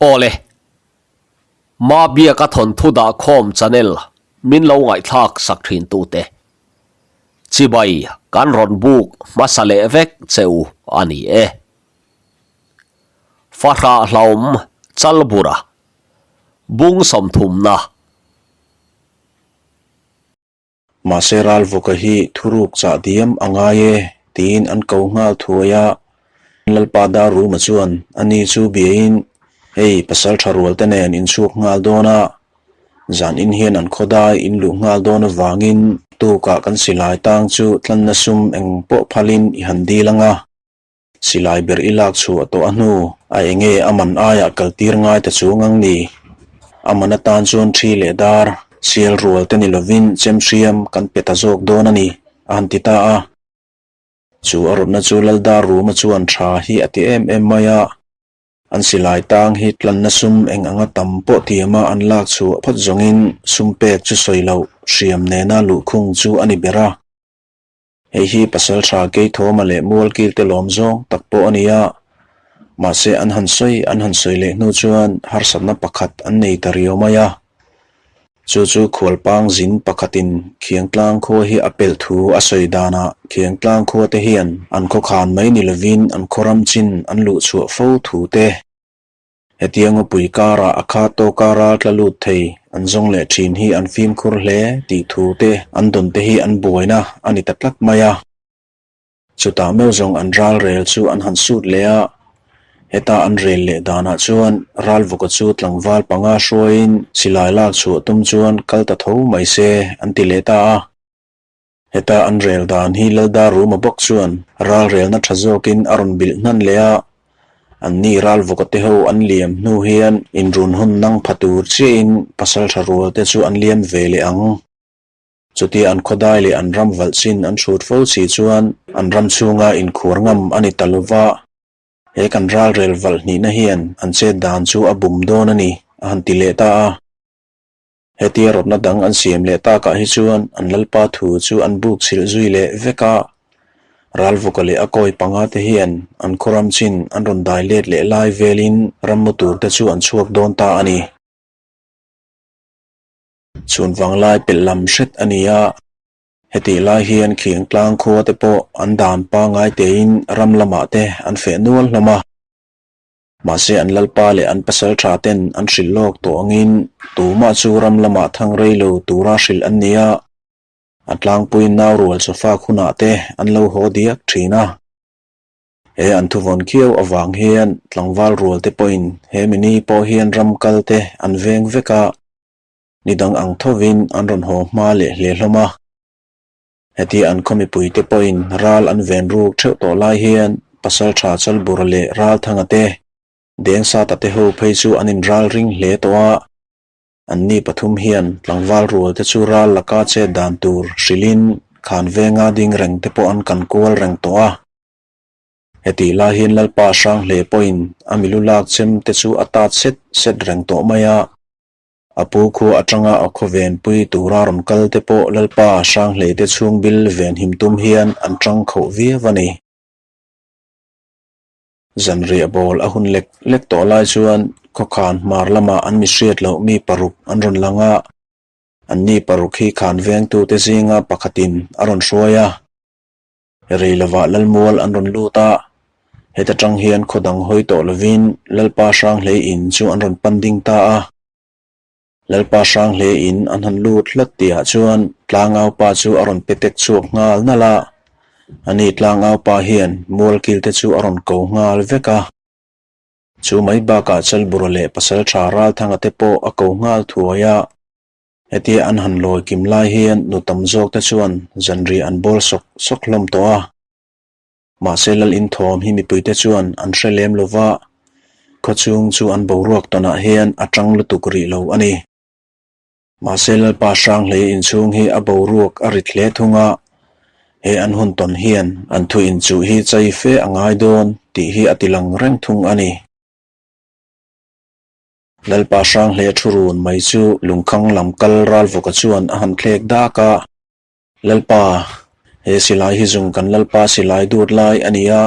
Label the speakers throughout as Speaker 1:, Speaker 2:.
Speaker 1: Awle, Mabiaka thawnthu dahkhawm channel min lo ngaihthlak sak thin tute. Chibai kan rawn buk hmasa leh vek che u a ni e. Fahrah hlauhawm Chalbura bung sawmthumna.
Speaker 2: Mahse Ralvuka hi thuruk chah diam a ngai e tiin an ko nghal thuai a, Lalpa Darruma chuan ani chu biain hei pasal tha rual te nen in chhuak nghal dawn a, zan in hian an khawdai in luh nghal dawn avangin tukah kan silai tang chu tlanna sum eng pawh phalin i han dil ang a. Silai ber i lak chhuah tawh a hnu a enge a man aiah kal tir ngai ta chu ngang ni. A man atan chuan thi leh dar, sial rual te ni lovin chem hriam kan pe ta zawk dawn a ni, a han ti ta a. Chu a rawtna chu Laldar Ruma chuan tha hi a ti em em mai a. An silai tang hi tlanna sum eng anga tam pawh tiama an lak chhuah phawt zawngin sum pek chu sawi loh hriam nena luhkhung chu a ni ber a. Hei hi pasal tha Keithawma leh Mualkil te lawm zawng tak pawh a ni a, mahse an han sawi an han sawi leh hnu chuan harsatna pakhat an nei ta riau mai a. Chu chu Khualpang zin pakhatin Khiangtlang khua hi a pelh thu a sawi danah Khiangtlang khua te hian an khawkhan mai ni lovin an khawram chin an luh chhuah fo thu te Hetia ngawpui karah a kha tawka ral tla lut thei an zawng leh thin hi an fimkhur hle tih thu te an dawn te hi an buaina a ni ta tlat mai a. Chutah meuh zawng an ral rel chu an han sut leh a, heta an rel leh danah chuan Ralvuka chu tlangval panga hruaiin silai lak chhuah tum chuan kal ta tho mai se an ti leh ta a. Heta an rel dan hi Laldar Ruma bawk chuan ral relna tha zawkin a rawn bilh hnan leh a, anni ral vawka te ho an liam hnu hian inrun hun nang pha tur chiahin pasaltha rual te chu an liam ve leh ang. Chutia an khawdai leh an ram valh chin an hrut fo si chuan an ram chhunga inkhuar ngam a ni ta lova, he kan ral rel valh hnihna hian an chet dan chu a bum dawn a ni, a han ti leh ta a. Hetia rawtna dang an siam leh takah hi chuan an lalpa thu chu an buk chhilh zui leh vek a, Ralvuka leh a kawi panga te hian an khawram chin an rawn dai let leh lai velin rammu tur te chu an chhuak dawn ta a ni. Chhun vanglai pelh lam hret a ni a, hetih lai hian Khiangtlang khua te pawh an dan pangngai tein ram lamah te an feh nual hlawm a. Mahse an lalpa leh an pasal tha ten an hrilh lawk tawh angin tumah chu ram lamah thang rei lo tura hrilh an ni a, a tlangpuiin nau rual chawfak hunah te an lo haw diak thin a. He an thuvawn khiau avang hian tlangval rual te pawhin he mini pawh hian ram kal te an veng vek a, ni dang ang thovin an rawn haw hma leh hle hlawm a. Heti an khaw mipuite pawhin ral an ven ruk theuh tawh lai hian Pasaltha Chalbura leh Ralthanga te, Dengsata te ho phei chu an inral ring hle tawh a. Anni pathum hian tlangval rual te chu ral laka chet dan tur hrilhin khan venga ding reng te pawh an kan kual reng tawh a. Hetih lai hian Lalpa Hranghle pawhin a milu lak chem te chu a tat set set reng tawh mai a. A pu khua atanga a khaw venpui tura rawn kal te pawh Lalpa Hranghlei te chhung bil venhim tum hian an tang khauh viau a ni. Zanriah bawl a hun lek lek tawh lai chuan khawkhan hmar lamah an mi hriat loh mi paruk an rawn lang a, anni paruk hi khan vengtute zinga pakhatin a rawn hruai a. Rei lovah Lalmual an rawn lut a, heta tang hian khaw dang hawi tawh lovin Lalpa Hranghlei in chu an rawn pan ding ta a. Lalpa Hranghlei in an han lut hlat tihah chuan Tlangaupa chu a rawn pe tek chhuak nghal nalh a, ani Tlangaupa hian Mualkil te chu a rawn ko nghal vek a. Chu mai bakah Chalbura leh Pasaltha Ralthanga te pawh a ko nghal thuai a. Hetia an han lawi kim lai hian nu tam zawk te chuan zanriah an bawl sawk sawk hlawm tawh a. Mahse lal inthawm hi mipui te chuan an hre lem lo va, khawchhung chu an boruak tawnah hian a tang lutuk rih lo a ni. Mahse Lalpa Hranghlei inchhung hi a boruak a rit hle thung a, he an hun tawn hian an thu inchuh hi chai fe a ngai dawn tih hi a tilang reng thung a ni. Lalpa Hranghlei a thu run mai chu lungkhang lam kal Ralvuka chuan a han thlek dak a, Lalpa, he silai hi zung kan Lalpa silai dut lai a ni a,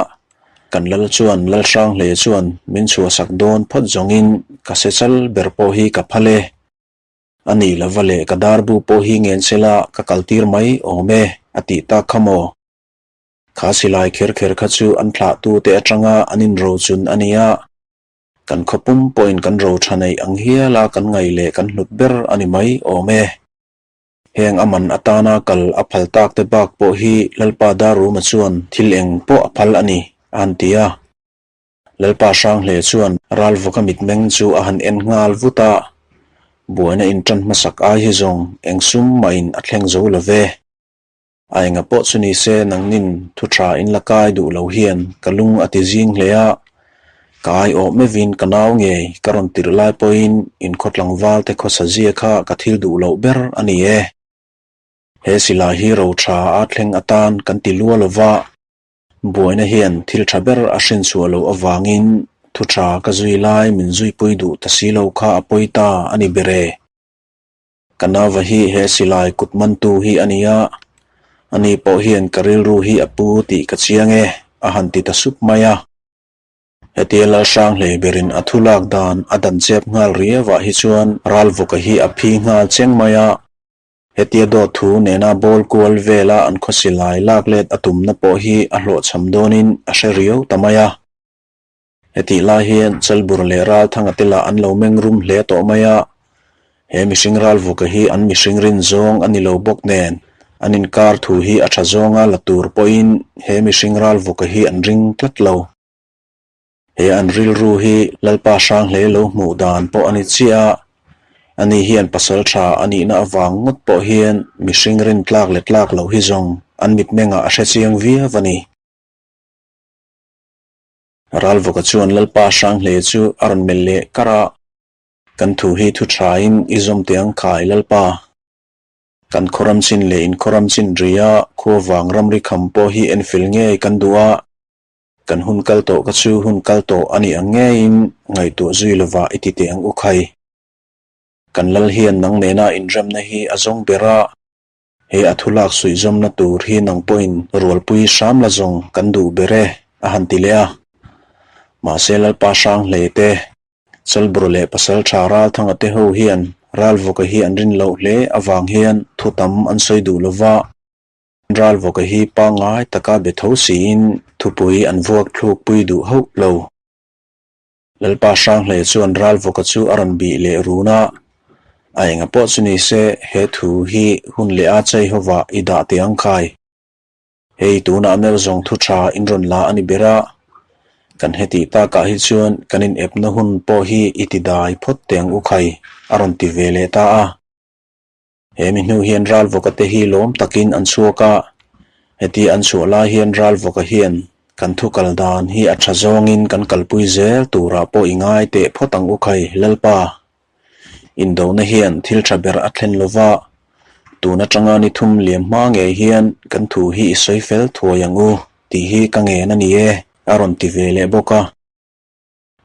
Speaker 2: kan Lal chuan Lal Hranghlei chuan min chhuahsak dawn phawt zawngin ka se chal ber pawh hi ka phal e. A nih lova leh ka darbu pawh hi ngen sela ka kaltir mai awm e, a tih tak kha maw? Kha silai kher kher kha chu an thlahtute atanga an inrochun a nia. Kan khaw pum pawhin kan ro tha neih ang hiala kan ngaih leh kan hlut ber a ni mai awm e. Heng a man atana kal a phal tak te bak pawh hi Lalpa Daruma chuan thil eng pawh a phal a ni, a han ti a. Lalpa Hranghle chuan Ralvawka mitmeng chu a han en nghal vut a, buaina intan hmasak ai hi zawng eng sum mahin a thleng zo lo ve. A enga pawh chu ni se nangnin thu tha in la kai duh lo hian ka lung a ti zing hle a, ka ai awh mevin ka nau ngei ka rawn tirh lai pawhin in khaw tlangval te khawsa zia kha ka thil duh loh ber a ni e. He silai hi ro tha a thleng atan kan ti lua lo va, buaina hian thil tha ber a hrin chhuah loh avangin thu tha ka zui lai min zuipui duh ta si lo kha a pawi ta a ni ber e. Ka nauva hi he silai kut mantu hi a ni a, ani pawh hian ka rilru hi a pu tih ka chiang e, a han ti ta sup mai a. Hetia Lalhrang hlei berin a thu lak dan a dan chep nghal riauah hi chuan Ralvuka hi a phi nghal cheng mai a. Hetia dawt thu nena bawl kual vela an khaw silai lak let a tumna pawh hi a hlawhchham dawnin a hre riau ta mai a. Hetih lai hian Chalbur leh Ralthanga te lah an lo meng rum hle tawh mai a, he mihring ralvuka hi an mihring rin zawng a ni lo bawk nen, an inkar thu hi a tha zawnga la tur pawhin he mihring ralvuka hi an ring tlat lo. He an rilru hi Lalpa Hranghlei lo hmuh dan pawh a ni chiah a, ani hian pasal tha a nihna avang ngawt pawh hian mihring rin tlak leh tlak loh hi zawng an mitmengah a hrechiang viau a ni. Ralvawka chuan Lalpa Hranghle chu a rawn melh leh kar a, Kan thu hi thu thain i zawm teh ang khai Lalpa. Kan khawram chin leh in khawram chin ri a, khua vang ramri kham pawh hi enfel ngei kan duh a, kan hun kal tawh ka chu hun kal tawh a nih ang ngeiin ngaihtuah zui lovah i ti teh ang u khai. Kan lal hian nang nena inremna hi a zawng ber a, He a thu lak suihzawmna tur hi nang pawhin rualpui hram la zawng kan duh ber e, a han ti leh a. Mahse Lalpa Hranghlei te, Chalbur leh Pasaltha Ralthanga te ho hian Ralvawka hi an rin loh hle avang hian thu tam an sawi duh lo va. Ralvawka hi pangngai taka be tho siin thupui an vuak thlukpui duh hauh lo. Lalpa Hranghlei chuan Ralvawka chu a rawn bih leh run a, A enga pawh chu ni se, he thu hi hun leh a chei hovah i dah teh ang khai. Hei tunah meuh zawng thu tha in rawn la a ni ber a, kan hetih takah hi chuan kan inepna hun pawh hi i ti dai phawt teh ang u khai, a rawn ti ve leh ta a. He mi hnu hian Ralvawka te hi lawm takin an chhuak a, heti an chhuah lai hian Ralvawka hian kan thu kal dan hi a tha zawngin kan kalpui zel turah pawh i ngai teh phawt ang u khai Lalpa. Indona hian thil tha ber a thlen lova, tun atanga ni thum liam hma ngei hian kan thu hi i sawi fel thuai ang u tih hi ka ngen a ni e, a rawn ti ve leh bawk a.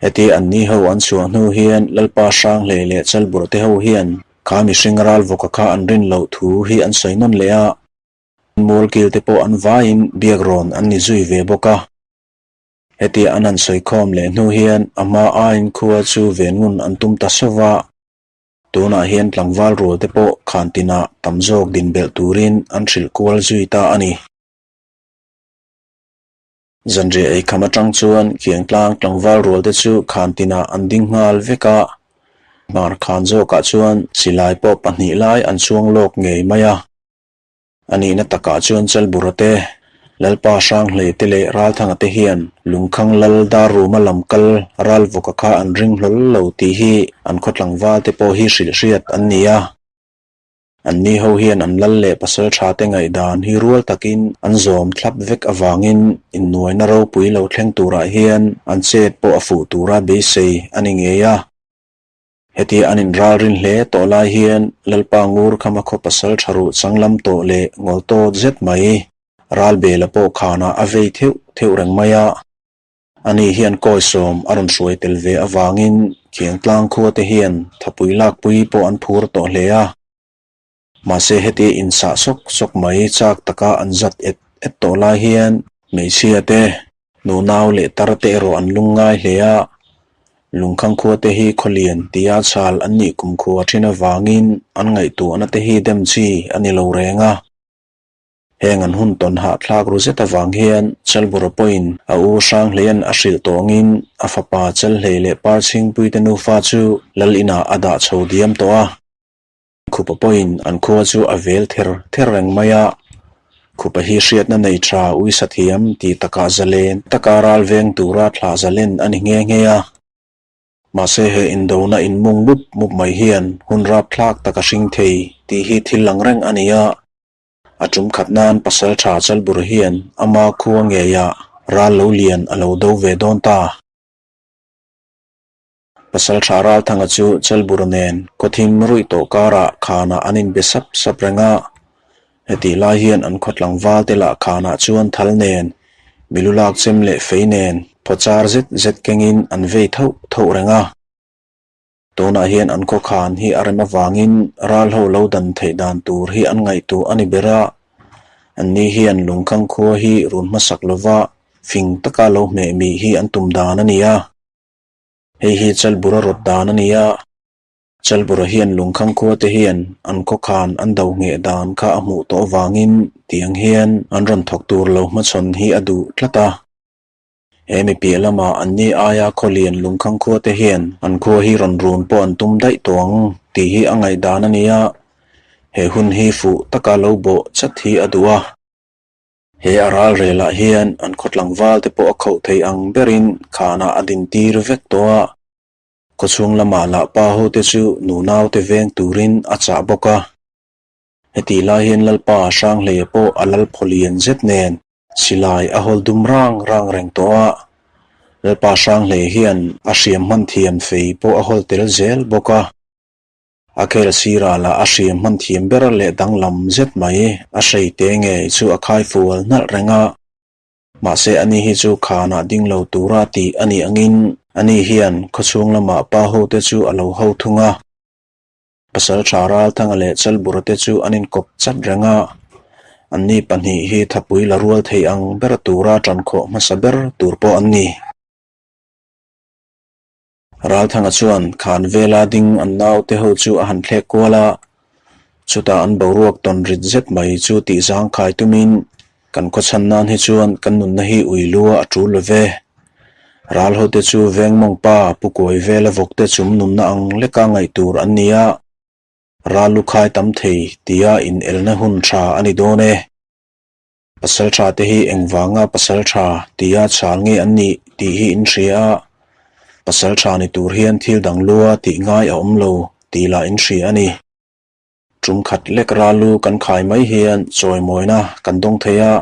Speaker 2: Heti anni ho an chhuah hnu hian Lalpa Hranghlei leh Chalbur te ho hian kha mihring ralvawka kha an rin loh thu hi an sawi nawn leh a, mualkil te pawh an vaiin biak rawn an ni zui ve bawk a. Heti an han sawi khawm leh hnu hian a hma aiin khua chu ven ngun an tum ta sawv a, tunah hian tlangval rual te pawh khan tinah tam zawk din belh turin an hrilh kual zui ta a ni. Zanriah ei kham atang chuan Khiangtlang tlangval rual te chu khan tinah an ding nghal vek a, hmar khan zawkah chuan silai pawh pahnih lai an chhuang lawk ngei mai a. A nihna takah chuan Chalbura te, Lalpa Hranghlei te leh Ralthanga te hian Lungkhang Lal Darruma lam kal Ralvawka kha an ring hlawl lo tih hi an khaw tlangval te pawh hi hrilh hriat an ni a. Anni ho hian an lal leh pasal tha te ngaihdan hi rual takin an zawm thlap vek avangin innuaina ropui lo thleng turah hian an chet pawh a fuh tura beisei a ni ngei a. Hetia an inralrin hle tawh lai hian Lalpa Ngur khama khaw pasal tha ruh changlam tawh leh ngawl tawt zet mai Ralbela pawh khanah a vei theuh theuh reng mai a. Ani hian kawi sawm a rawn hruai tel ve avangin Khiangtlang khua te hian thapui lakpui pawh an phur tawh hle a. Mahse hetia insah sawk sawk mai chak taka an zat et et tawh lai hian hmeichhia te, nunau leh tar te erawh an lung ngai hle a. Lungkhang khua te hi khawlian tia chhal an nih kumkhua thin avangin an ngaihtuahna te hi dem chi a ni lo reng a. Heng an hun tawn hahthlak ru zet avang hian Chalbura pawhin a u Hranghleia'n a hrilh tawngin a fapa Chalhlei leh Parchhingpuite nufa chu lal inah a dah chho diam tawh a. Khupa pawhin an khua chu a vel ther ther reng mai a, Khupa hi hriatna nei tha uisa thiam tih takah zalen taka ral veng tura thlah zalen a ni nghe nghe a. Mahse he indona inmung mup mup mai hian hun rapthlak tak a hring thei tih hi thil lang reng a ni a. A tum khat nan pasal tha Chalbur hian ama khua ngeiah ral lo lian a lo do ve dawn ta. Pasal tha Ralthanga chu Chelbur nen khawthim ruih tawh karah khanah an inbe sap sap reng a. Hetih lai hian an khaw tlangval te lah khanah chuan thal nen, milu lak chem leh fei nen phaw char zet zet kengin an vei thauh thauh reng a. Tunah hian an khaw khan hi a rem avangin ral ho lo dan theih dan tur hi an ngaihtuah a ni ber a. Anni hian lungkhang khua hi run hmasak lova fing taka lo hmeh mih hi an tum dan a ni a. Hei hi Chalbura rawt dan a ni a, Chalbura hian lungkhang khua te hian an khawkhan an do ngheh dan kha a hmuh tawh avangin tiang hian an rawn thawk tur lo hmachhawn hi a duh tlat a. He mi piah lamah anni aia khaw lian lungkhang khua te hian an khua hi rawn run pawh an tum daih tawh ang tih hi a ngaihdan a ni a, he hun hi fuh taka lo bawh chat hi a duh a. He a ral relah hian an khaw tlangval te pawh a khauh thei ang berin khanah a din tir vek tawh a. Khawchhung lamah lah pa ho te chu nunau te veng turin a chah bawk a. Hetih lai hian Lalpa Hranghleia pawh a lal phaw lian zet nen silai a hawl dum rang rang reng tawh a. Lalpa Hranghleia hian a hriam hman thiam fei pawh a hawl tel zel bawk a. A khel sirah lah a hriam hman thiam ber leh danglam zet mai a hrei te ngei chu a khai fual hnalh reng a. Mahse ani hi chu khanah ding lo tura tih a nih angin ani hian khawchhung lamah pa ho te chu a lo ho thung a. Pasal tha Ralthanga leh Chalbura te chu an inkawp chat reng a. Anni pahnih hi thapui la rual thei ang ber tura tankhawh hmasa ber tur pawh an ni. Ralthanga chuan khan vela ding an naute ho chu a han thlek kual a, chutah an boruak tawn rit zet mai chu tih zangkhai tumin kan khawchhan nan hi chuan kan nunna hi ui lua a tul lo ve. Ral hote chu veng mawngpa pu kuai vela vawkte chum nunna ang leka ngaih tur an ni a, ral lu khai tam thei tia inelna hun tha a ni dawn e. Pasal tha te hi engvanga pasal tha tia chhal nge an nih tih hi in hria a, pasal tha ni tur hian thil dang lua tih ngai a awm lo tih lah in hria a ni. Tum khat lek ral lu kan khai mai hian chawimawina kan dawng thei a,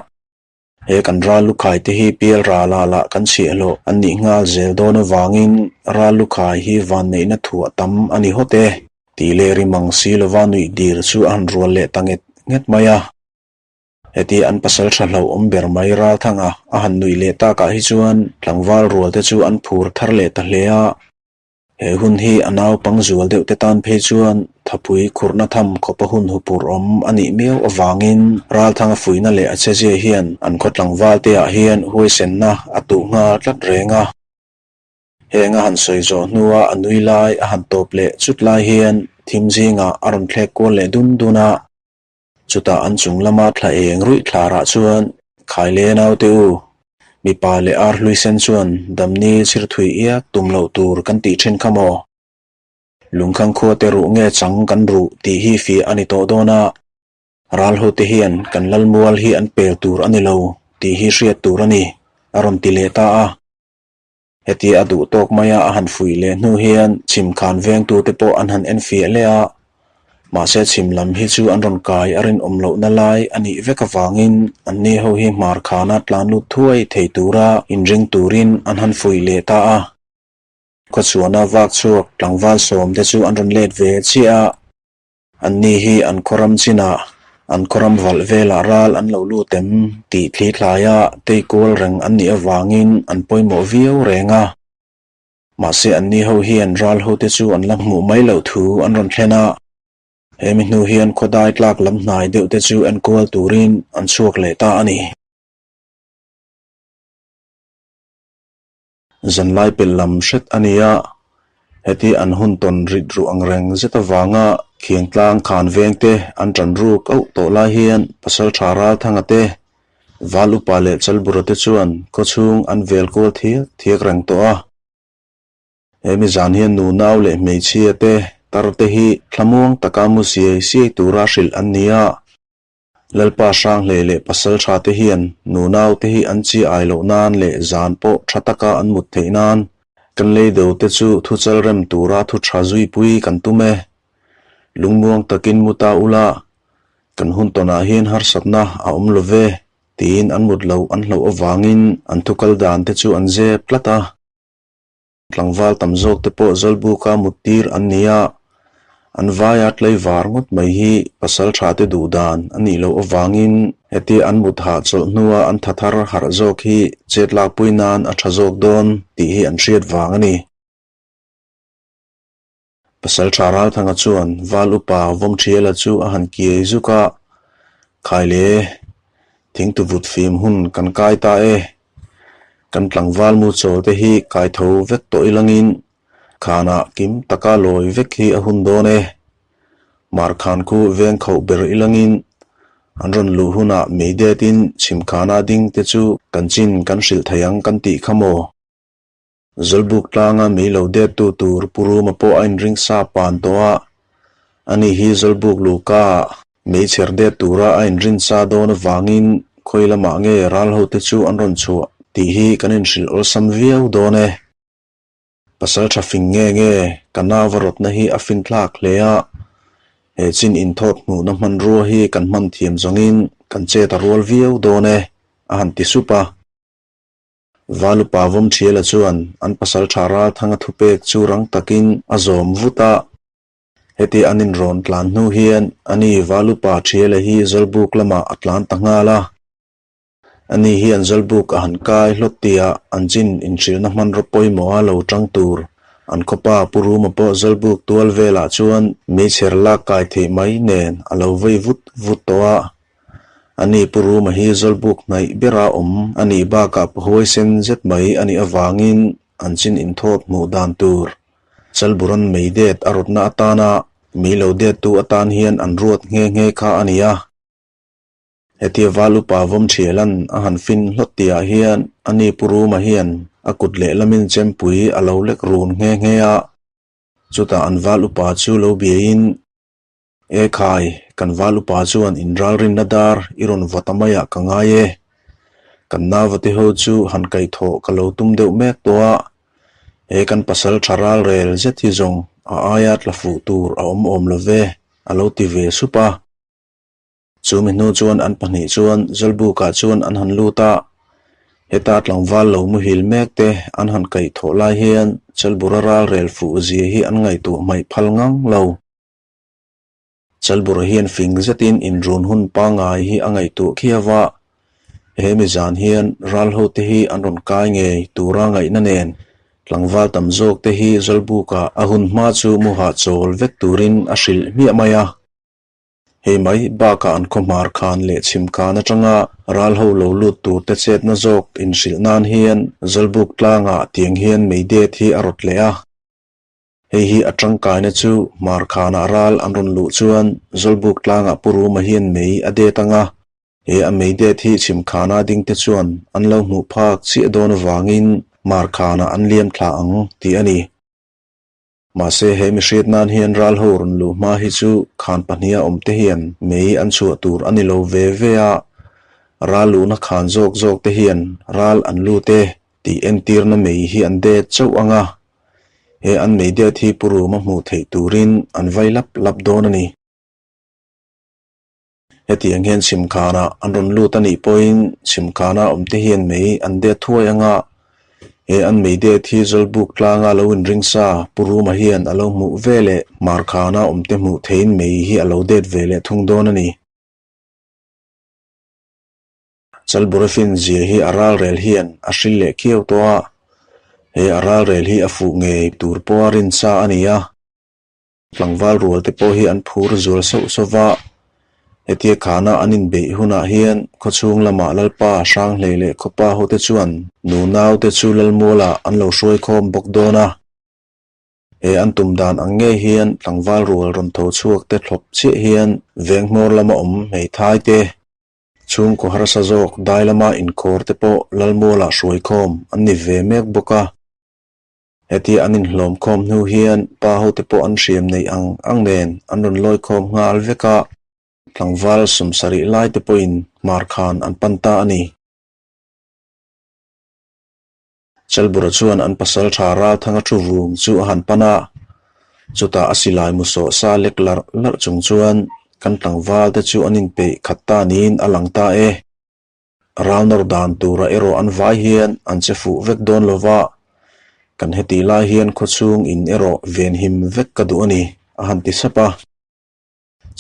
Speaker 2: he kan ral lu khai te hi pial ralah lah kan chhiahhlawh an nih nghal zel dawn avangin ral lu khai hi vanneihna thuah tam a ni hawt e tih leh rim ang si lova nuih dir chu a han rual leh ta nget nget mai a. Heti an pasal tha hlauh awm ber mai Ralthanga a han nuih leh takah hi chuan tlangval rual te chu an phur thar leh ta hle a. He hun hi a naupang zual deuh te tan phei chuan thapui khurhna tham khawpa hun hupur awm a nih miau avangin Ralthanga fuihna leh a chezia hian an khaw tlangval te ah hian huaisenna a tuh nghal tlat reng a. Heng a han sawi zawh hnua a nui lai a han tawp leh chut lai hian thim zingah a rawn thlek kual leh dun dun a. Chutah an chung lama thla eng ruih thlarah chuan Khaile naute u, mipa leh ar hlui sen chuan damni chhir thui iak tum loh tur kan tih thin kha maw? Lungkhang khua te ruh nge chang kan ruh tih hi fiah a ni tawh dawn a, ral hote hian kan lalmual hi an pel tur a ni lo tih hi hriat tur a ni, a rawn ti leh ta a. Hetia a duh tawk maia a han fuih leh hnu hian chhim khan vengtute pawh an han en fiah leh a, mahse chhim lam hi chu an rawn kai a rinawm lohna lai a nih vek avangin anni ho hi hmar khana tlan lut thuai thei tura inring turin an han fuih leh ta a. Khawchhuahna vak chhuak tlangval sawmte chu an rawn let ve chiah a. Anni hi an khawram chinah an khawram valh velah ral an lo lut em tih thli thlaia tei kual reng an nih avangin an pawimawh viau reng a. Mahse anni ho hian ral hote chu an la hmuh mai loh thu an rawn thlen a. Hemi hnu hian khawdai tlak lam hnai deuh te chu enkual turin an chhuak leh ta a ni. Zanlai pelh lam hret a ni a. Heti an hun tawn rit ruh ang reng zet avanga Khiangtlang khan vengte an ṭan ruk auh tawh lai hian Pasalṭha Ralthanga te, Val upa leh Chalbura te chuan khawchhung an vel kual thiak thiak reng tawh a. He mi zan hian nunau leh hmeichhia te tar te hi thlamuang taka mu siai siai tura hrilh an ni a. Lalpa Hranghlei leh Pasaltha te hian nunau te hi an chi ai loh nan leh zan pawh tha taka an mut theih nan kan lei deuh te chu thu chal rem tura thu tha zuipui kan tum e. Lungmuang takin mu ta ula, kan hun tawnah hian harsatna a awm lo ve tiin an mut loh an hlauh avangin an thu kal dan te chu an zep tlat a. Tlangval tam zawk te pawh Zawlbuka mut tir an ni a, an vaia tlei var ngawt mai hi pasal tha te duh dan a nih loh avangin hetia an mut hahchawlh hnua an tha thar harh zawk hi chet lakpui nan a tha zawk dawn tih hi an hriat vang a ni. Pasal tha Ralthanga chuan Val upa Vawmthiala chu a han kiai zuk a, Khaile, thingtuvut fim hun kan kai ta e. Kan tlangval mu chawl te hi kai tho vek tawh ilangin khanah kim taka lawi vek hi a hun dawn e. Markhan khu veng khauh ber ilangin an rawn luh hunah mei detin chhimkhana ding te chu kan chin kan hrilh thei ang kan tih kha maw? Zawlbuk tlanga mei lo dettu tur Pu Ruma pawh a inring sa pan tawh a, ani hi Zawlbuk luhka ah mei chher det tura a inrin sa dawn avangin khawi lamah nge ral hote chu an rawn chhuah tih hi kan inhrilh awlsam viau dawn e. Pasal tha fing nge nge ka nauva rawtna hi a finthlak hle a, he chin inthawt hmuhna hmanrua hi kan hman thiam zawngin kan chet a rual viau dawn e, a han ti sup a. Valupa Vawmthiala chuan an pasal tha Ralthanga thupek chu rang takin a zawm vut a. Heti an inrawn tlan hnu hian ani Valupa Thiala hi Zawlbuk lamah a tlan ta nghal a. Ani hian Zawlbuk a han kai hlawt tihah an chin inhrilhna hmanraw pawimawha lo tang tur an khawpa Pu Ruma pawh Zawlbuk tual velah chuan meichher lak kai theih mai nen a lo vei vut vut tawh a. Ani Pu Ruma hi Zawlbuk hnaih bera awm a nih bakah pu huaisen zet mai a nih avangin an chin inthawt hmuh dan tur Chalburan mei det a rawtna atana mei lo dettu atan hian an ruat nghe nghe kha a ni a. Hetia Val upa Vawmthialan a han fin hlawt tihah hian ani Pu Ruma hian a kut lehlamin chempui a lo lek run nghe nghe a. Chutah an Val upa chu lo biain E khai, kan val upa chuan inralrinna dar i rawn vaw ta maiah ka ngai e. Kan nauvate ho chu han kaihthawh ka lo tum deuh mek tawh a, he kan pasal tha ral rel zet hi zawng a aia tla fuh tur a awm awm lo ve, a lo ti ve sup a. Chumi hnu chuan an pahnih chuan Zawlbukah chuan an han lut a, heta tlangval lo muhil mek te an han kaihthawh lai hian Chalbura ral rel fuh zia hi an ngaihtuah hmaih phal ngang lo. Chalbura hian fing zetin inrun hun pangngai hi a ngaihtuah khiau a, he mi zan hian ral hote hi an rawn kai ngei tura ngaihna nen tlangval tam zawk te hi Zawlbukah a hun hma chu muhah chawl vek turin a hrilh hmiah mai a. Hei mai bakah an khawhmar khan leh chhim khan atanga ral ho lo lut tur te chetna zawk inhrilh nan hian Zawlbuk tlangah tiang hian mei det hi a rawt leh a. Hei hi a tangkaina chu hmar khanah ral an rawn luh chuan Zawlbuk tlangah Pu Ruma hian mei a det ang a, he a mei det hi chhim khana ding te chuan an lo hmuh phak chiah dawn avangin hmar khanah an liam thla ang tih a ni. Mahse he mihriat nan hian ral ho rawn luh hma hi chu khan pahniha awm te hian mei an chhuah tur a ni lo ve ve a, ral luhna khan zawk zawk te hian ral an lut e tih entirna mei hi an det chauh ang a, he an mei det hi Pu Ruma hmuh theih turin an vai lap lap dawn a ni. Hetiang hian chhimkhanah an rawn lut a nih pawhin chhimkhana awmte hian mei an det thuai ang a, he an mei det hi Zawlbuk tlanga lo inring sa Pu Ruma hian a lo hmuh ve leh hmarkhana awmte hmuh theihin mei hi a lo det ve leh thung dawn a ni. Chalburafin zia hi a ralrel hian a hril leh khiau tawh a, he a ralrel hi a fuh ngei tur pawha rinsa a ni a. Tlangval rual te pawh hi an phur zual sauh sauh va, hetia khana an inbeih hunah hian khawchhung lamah Lalpa Hranghlei leh Khawpa hote chuan nunau te chu Lalmualah an lo hruai khawm bawk dawn a. He an tum dan ang ngei hian tlangval rual rawn tho chhuak te thlawp chiah hian veng hmawr lama awm hmeithai te, chhungkaw harsa zawk dai lama inkhawr te pawh Lalmualah hruaikhawm an ni ve mek bawk a. Hetia an inhlawm khawm hnu hian pa hote pawh an hriam neih ang ang nen an rawn lawi khawm nghal vek a, tlangval sawmsarih lai te pawhin hmar khan an pan ta a ni. Chalbura chuan an pasal tha Ralthanga thu vung chu a han pan a, chutah a silai mu sawh sa lek larh larh chung chuan kan tlangval te chu an inpeih khat ta niin a lang ta e. Ralnawr dan tura erawh an vai hian an che fuh vek dawn lo va, kan hetih lai hian khawchhung in erawh venhim vek ka duh a ni, a han ti sap a.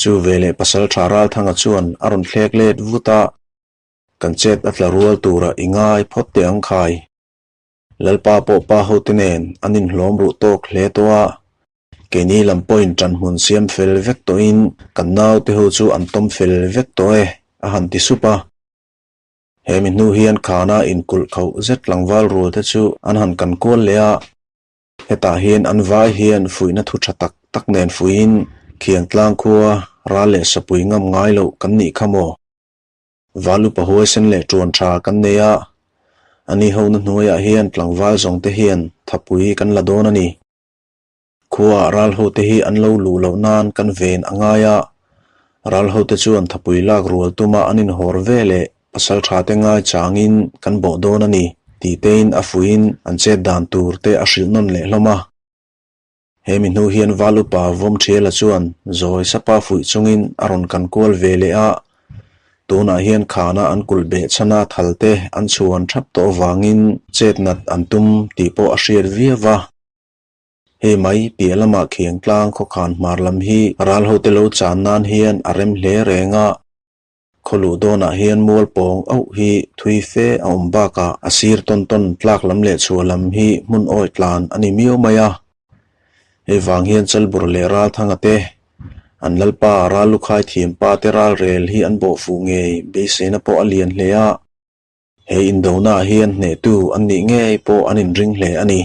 Speaker 2: Chu veleh Pasaltha Ralthanga chuan a rawn thlek let vut a, Kan chet a tla rual tura i ngai phawt teh ang khai. Lalpa pawh pa hote nen an inhlawm ruh tawk hle tawh a, keini lam pawhin ṭanhmun siam fel vek tawhin kan naute ho chu an tawm fel vek tawh e, a han ti sup a. He mi hnu hian khana inkulh khauh zet tlangval rual te chu an han kan kual leh a, hetah hian an vai hian fuihna thu ṭha tak tak nen fuihin Khiangtlang khua ral leh sapui ngam ngai loh kan nih kha maw? Valupa huaisen leh ṭuan ṭha kan nei a, a ni hona hnuaiah hian tlangval zawng te hian thapui kan la dawn a ni. Khuaah ral hote hi an lo luh loh nan kan ven a ngai a, ral hote chuan thapui lak rual tuma an inhawr ve leh pasal ṭha te ngai changin kan bawh dawn a ni tih tein a fuiin an chet dan tur te a hrilh nawn leh hlawm a. He mi hnu hian Val upa Vawmthiala chuan zawi sapa fuih chungin a rawn kan kual ve leh a, tunah hian khana an kulh beh chhana thal te an chhuan thap tawh avangin chet nat an tum tih pawh a hriat viau va. Hei mai piah lamah Khiangtlang khawkhan hmar lam hi ral hote lo chan nan hian a rem hle reng a. Khaw luh dawnah hian mual pawng auh hi thui fe a awm bakah a sir tawn tawn tlak lam leh chhuah lam hi hmun awi tlan a ni miau mai a. Hei vang hian Chalbur leh Ralthanga te, an lalpa Rallukhai thiampa te ralrel hi an bawh fuh ngei beiseina pawh a lian hle a. He indonaah hian hnehtu an nih ngei pawh an inring hle a ni.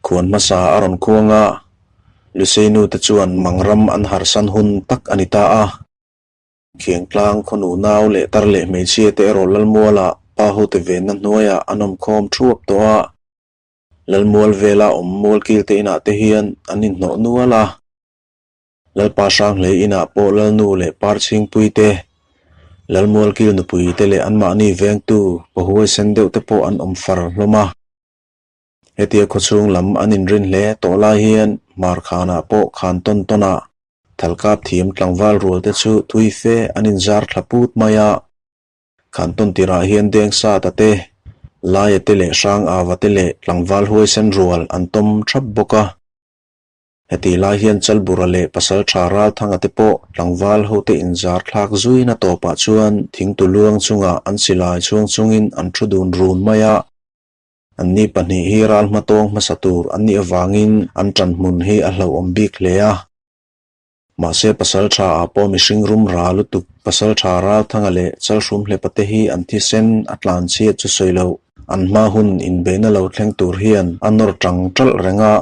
Speaker 2: Khuan hmasa a rawn khuang a, Lusei nute chuan mangram an harsan hun tak a ni ta a. Khiangtlang khawnu nau leh tar leh hmeichhia te erawh Lalmuala pa hote venna hnuaiah an awm khawm thuap tawh a. Lalmual vela awm mualkil te inah te hian an inhnawh nual a. Lalpa Hranghlei inah pawh Lalnu leh Parchhingpui te, Lalmualkil nupui te leh anmahni vengtu pahuaisen deuh te pawh an awm far hlawm a. Hetia khawchhung lam an inrin hle tawh lai hian Hmarkhanah pawh khan tawn tawnah thalkap thiam tlangval rual te chu tui fe an inzar thla put mai a. Khan tawn tirah hian Dengsata te, Laia te leh Hrangava te leh tlangval huaisen rual an tawm thap bawk a. Hetih lai hian Chalbura leh Pasaltha Ralthanga te pawh tlangval hote inzar thlak zuina tawpah chuan thingtu luang chungah an silai chhuang chungin an thu dun run mai a. Anni pahnih hi ral hmatawng hmasa tur an nih avangin an ṭanhmun hi a hlauhawm bik hle a. Mahse Pasaltha ah pawh mihring rum ra lutuk Pasaltha Ralthanga leh Chalhrumhlepa te hi an thisen a tlan chhiat chu sawi loh. An hma hun inbeihna lo thleng tur hian a nawr ṭang ṭalh reng a.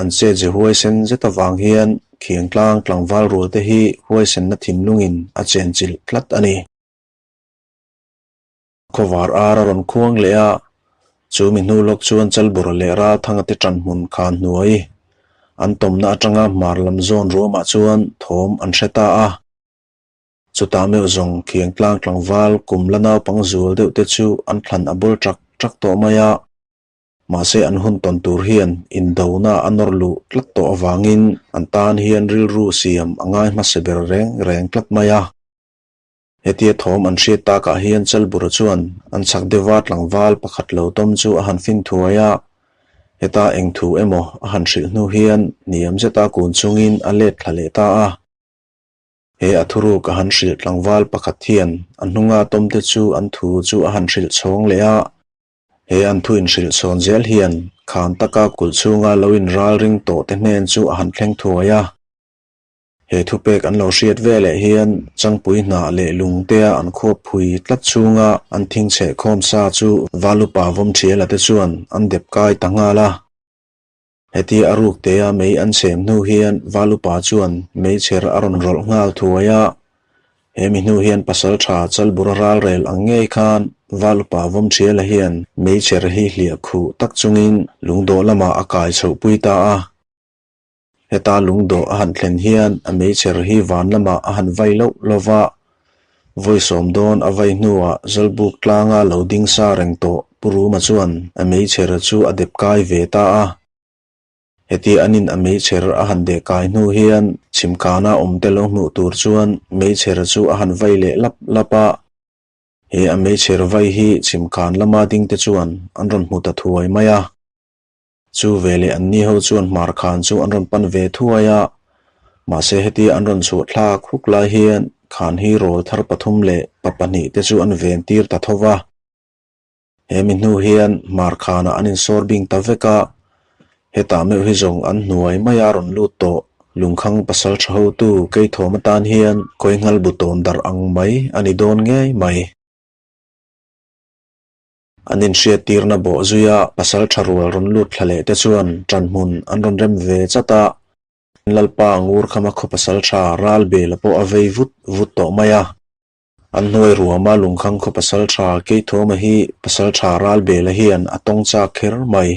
Speaker 2: An che ze huaisen zet avang hian Khiangtlang tlangval rual te hi huaisenna thinlungin a chenchilh tlat a ni. Khawvar ar a rawn khuang leh a, chu mi hnu lawk chuan Chalbura leh Ralthanga te ṭan hmun khan hnuai an tawmna aṭanga hmar lam zawn ruamah chuan thawm an hre ta a. Chutah meuh zawng Khiangtlang tlangval kum la naupang zual deuh te chu an thlan a bul ṭak ṭak tawh mai a. Mahse an hun tawn tur hian indona a nawr luh tlat tawh avangin an tan hian rilru siam a ngai hmasa ber reng reng tlat mai a. Hetia thawm an hriat takah hian Chalbura chuan an chhak deuha tlangval pakhat lo tawm chu a han fin thuai a, heta eng thu emaw a han hrilh hnu hian hniam zeta kun chungin a let thla leh ta a. He a thuruk a han hrilh tlangval pakhat hian a hnunga tawmte chu an thu chu a han hrilh chhawng leh a, he an thu inhrilh chhawn zel hian khan taka kulh chhunga lo inral ring tawhte hnen chu a han thleng thuai a. He thupek an lo hriat veleh hian Changpui hnah leh lungtea an khuap phui tlat chhunga an thing chheh khawm sa chu Valupa Vawmthiala te chuan an dep kai ta nghal a. Hetia a ruk tea mei an chhem hnu hian Valupa chuan meichher a rawn rawlh nghal thuai a. He mi hnu hian pasal tha Chalbura ralrel ang ngei khan Valupa Vawmthiala hian meichher hi hliah khuh tak chungin lungdawh lamah a kai chhohpui ta a. Heta lungdawh a han thlen hian a meichher hi van lamah a han vai loh lo va, vawi sawm dawn a vai hnuah Zawlbuk tlanga lo ding sa reng tawh Pu Ruma chuan a meichher chu a dep kai ve ta a. Heti anin a meichher a han deh kai hnu hian chhimkana awmte lo hmuh tur chuan meichher chu a han vai leh lap lap a. He a meichher vai hi chhimkan lama dingte chuan an rawn hmu ta thuai mai a. Chu veleh anni ho chuan hmar khan chu an rawn pan ve thuai a, mahse hetia an rawn chhuah thlak huk lai hian khan hi rawl thar pathum leh pa pahnih te chu an ven tir ta tho va. He mi hnu hian hmar khanah an insawr bing ta vek a, hetah meuh hi zawng an hnuai maia rawn lut tawh lungkhang pasal tha hotu Keithawm atan hian kawinghal bu tawn darh ang mai a ni dawn ngei mai. An inhriattirna bawh zuia pasal tha rual rawn lut thla leh te chuan ṭanhmun an rawn rem ve chat a, Lalpa Ngurkhama khaw pasal tha ral bela pawh a vei vut vut tawh mai a. An hnuai ruama lungkhang khaw pasal tha Keithawma hi pasal tha ral bela hian a tawng chak kher mai.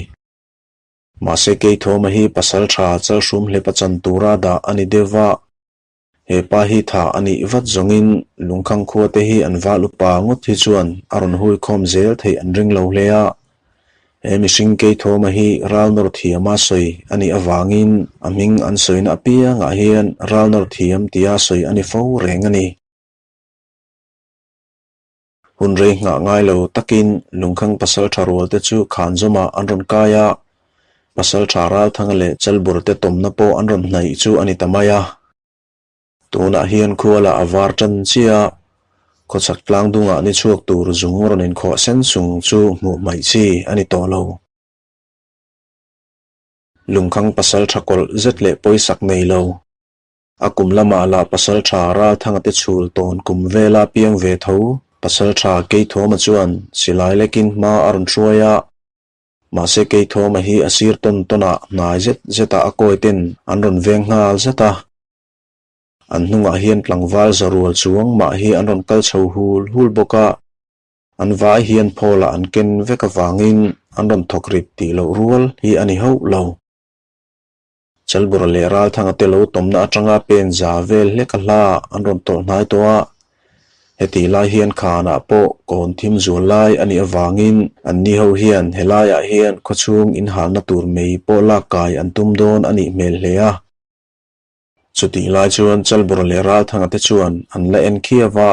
Speaker 2: Mahse Keithawma hi pasal tha chalhrum hlepa chan tura dah a ni deuh va. He pa hi tha a nih vat zawngin lungkhang khua te hi an val upa ngawt hi chuan a rawn hui khawm zel theih an ring lo hle a. He mihring Keithawma hi ral nawr thiama sawi a nih avangin a hming an sawina apiangah hian ral nawr thiam tia sawi a ni fo reng a ni. Hun rei nghah ngai lo takin lungkhang pasaltha rual te chu Khanzawmah an rawn kai a, pasaltha Ralthanga leh Chalbur te tawmna pawh an rawn hnaih chu a ni ta mai a. Tunah hian khuala a var tan chiah a, khawchhak tlang dungah ni chhuak tur zung rawn inkhawh sen sung chu hmuh hmaih chi a ni tawh lo. Lungkhang pasaltha kawlh zet leh pawisak nei lo. A kum lamah lah Pasalṭha Ralthanga te chhul tawn kum vela piang ve tho Pasalṭha Keithawma chuan silai lekin hma a rawn hruai a. Mahse Keithawma hi a sir tawn tawnah hnai zet zetah a kawi ten an rawn veng nghal zat a. An hnungah hian tlangval za rual chuang mah hi an rawn kal chho hul hul bawk a. An vai hian phawlah an ken vek avangin an rawn thawk rip tih loh rual hi a ni hauh lo. Chalbura leh Ralthanga te lo tawmna atanga pen za vel hlek a hla an rawn tawlh hnai tawh a. Hetih lai hian khanah pawh kawn thim zual lai a nih avangin anni ho hian helaiah hian khawchhung inhalna tur mei pawh lak kai an tum dawn a nih hmel hle a. Chutih lai chuan Chalbura leh Ralthanga te chuan an la en khiau a.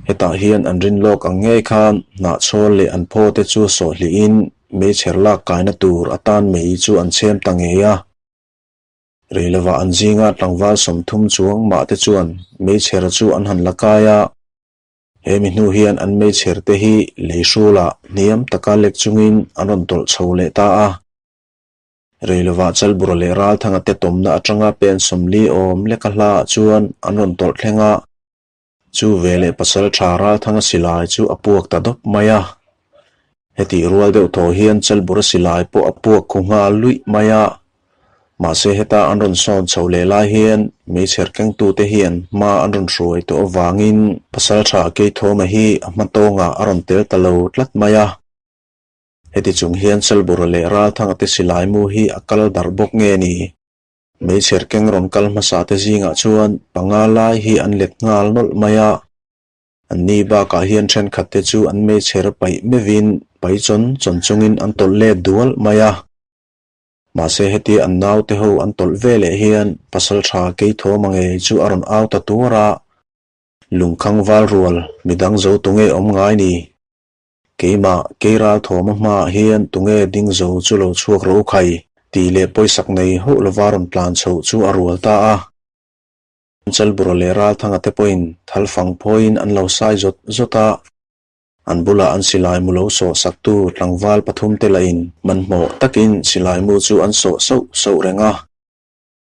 Speaker 2: Hetah hian an rin lawk ang ngei khan hnahchhawl leh an phaw te chu sawhhlihin meichher lak kaina tur atan mei chu an chhem ta ngei a. Rei lovah an zinga tlangval 30 chuang mah te chuan meichher chu an han la kai a. He mi hnu hian an meichher te hi lei hrulah hniam taka lek chungin an rawn tawlh chho leh ta a. Rei lovah Chalbura leh Ralthanga te tawmna atanga pen 40 awm leka hlaah chuan an rawn tawlh thleng a. Chu veleh pasal tha Ralthanga silai chu a puak ta dawp mai a. Hetih rual deuh thaw hian Chalbura silai pawh a puak khu nghal luih mai a. Mahse heta an rawn sawn chho leh lai hian meichher kengtute hian hma an rawn hruai tawh avangin pasal tha Keithawma hi a hma tawngah a rawn tel ta lo tlat mai a. Heti chung hian Chalbura leh Ralthanga te silai mu hi a kal darh bawk nge ni? Meichher keng rawn kal hmasa te zingah chuan panga lai hi an let nghal nawlh mai a. Anni bakah hian thenkhat te chu an meichher paih meuhin pai chawn chawn chungin an tawlh let dual mai a. Mahse hetia an naute ho an tawlh ve leh hian pasal tha Keithawma ngei chu a rawn au ta tuar a. Lungkhang val rual midang zo tunge awm ngai ni? Keimah, kei Ralthawma hmaah hian tunge ding zo chu lo chhuak ro khai? tih leh pawisak nei hauh lova rawn tlan chhoh chu a rual ta a. Chalbura leh Ralthanga te pawhin thalfang phawiin an lo sai zawt zawt a. An bulah an silai mu lo sawh saktu tlangval pathum te lahin hmanhmawh takin silai mu chu an sawh sauh sauh reng a.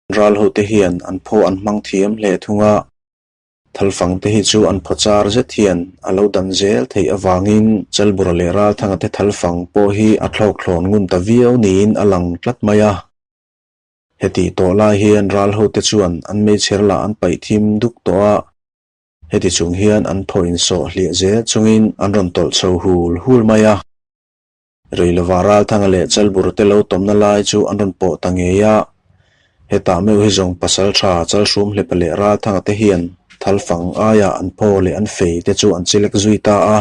Speaker 2: Ral hote hian an phaw an hmang thiam hle thung a, thalfang te hi chu an phaw char zet hian a lo dan zel theih avangin Chalbura leh Ralthanga te thalfang pawh hi a thlawk thlawn ngun ta viau niin a lang tlat mai a. Heti tawh lai hian ral hote chuan an meichher lah an paih thim duk tawh a, heti chung hian an phaw insawh hliah zel chungin an rawn tawlh chho hul hul mai a. Reilova Ralthanga leh Chalbur te lo tawmna lai chu an rawn pawh ta ngei a, hetah meuh hi zawng Pasaltha Chalhrum Hlepa leh Ralthanga te hian Thalfang aia an phaw leh an fei te chu an chilek zui ta a.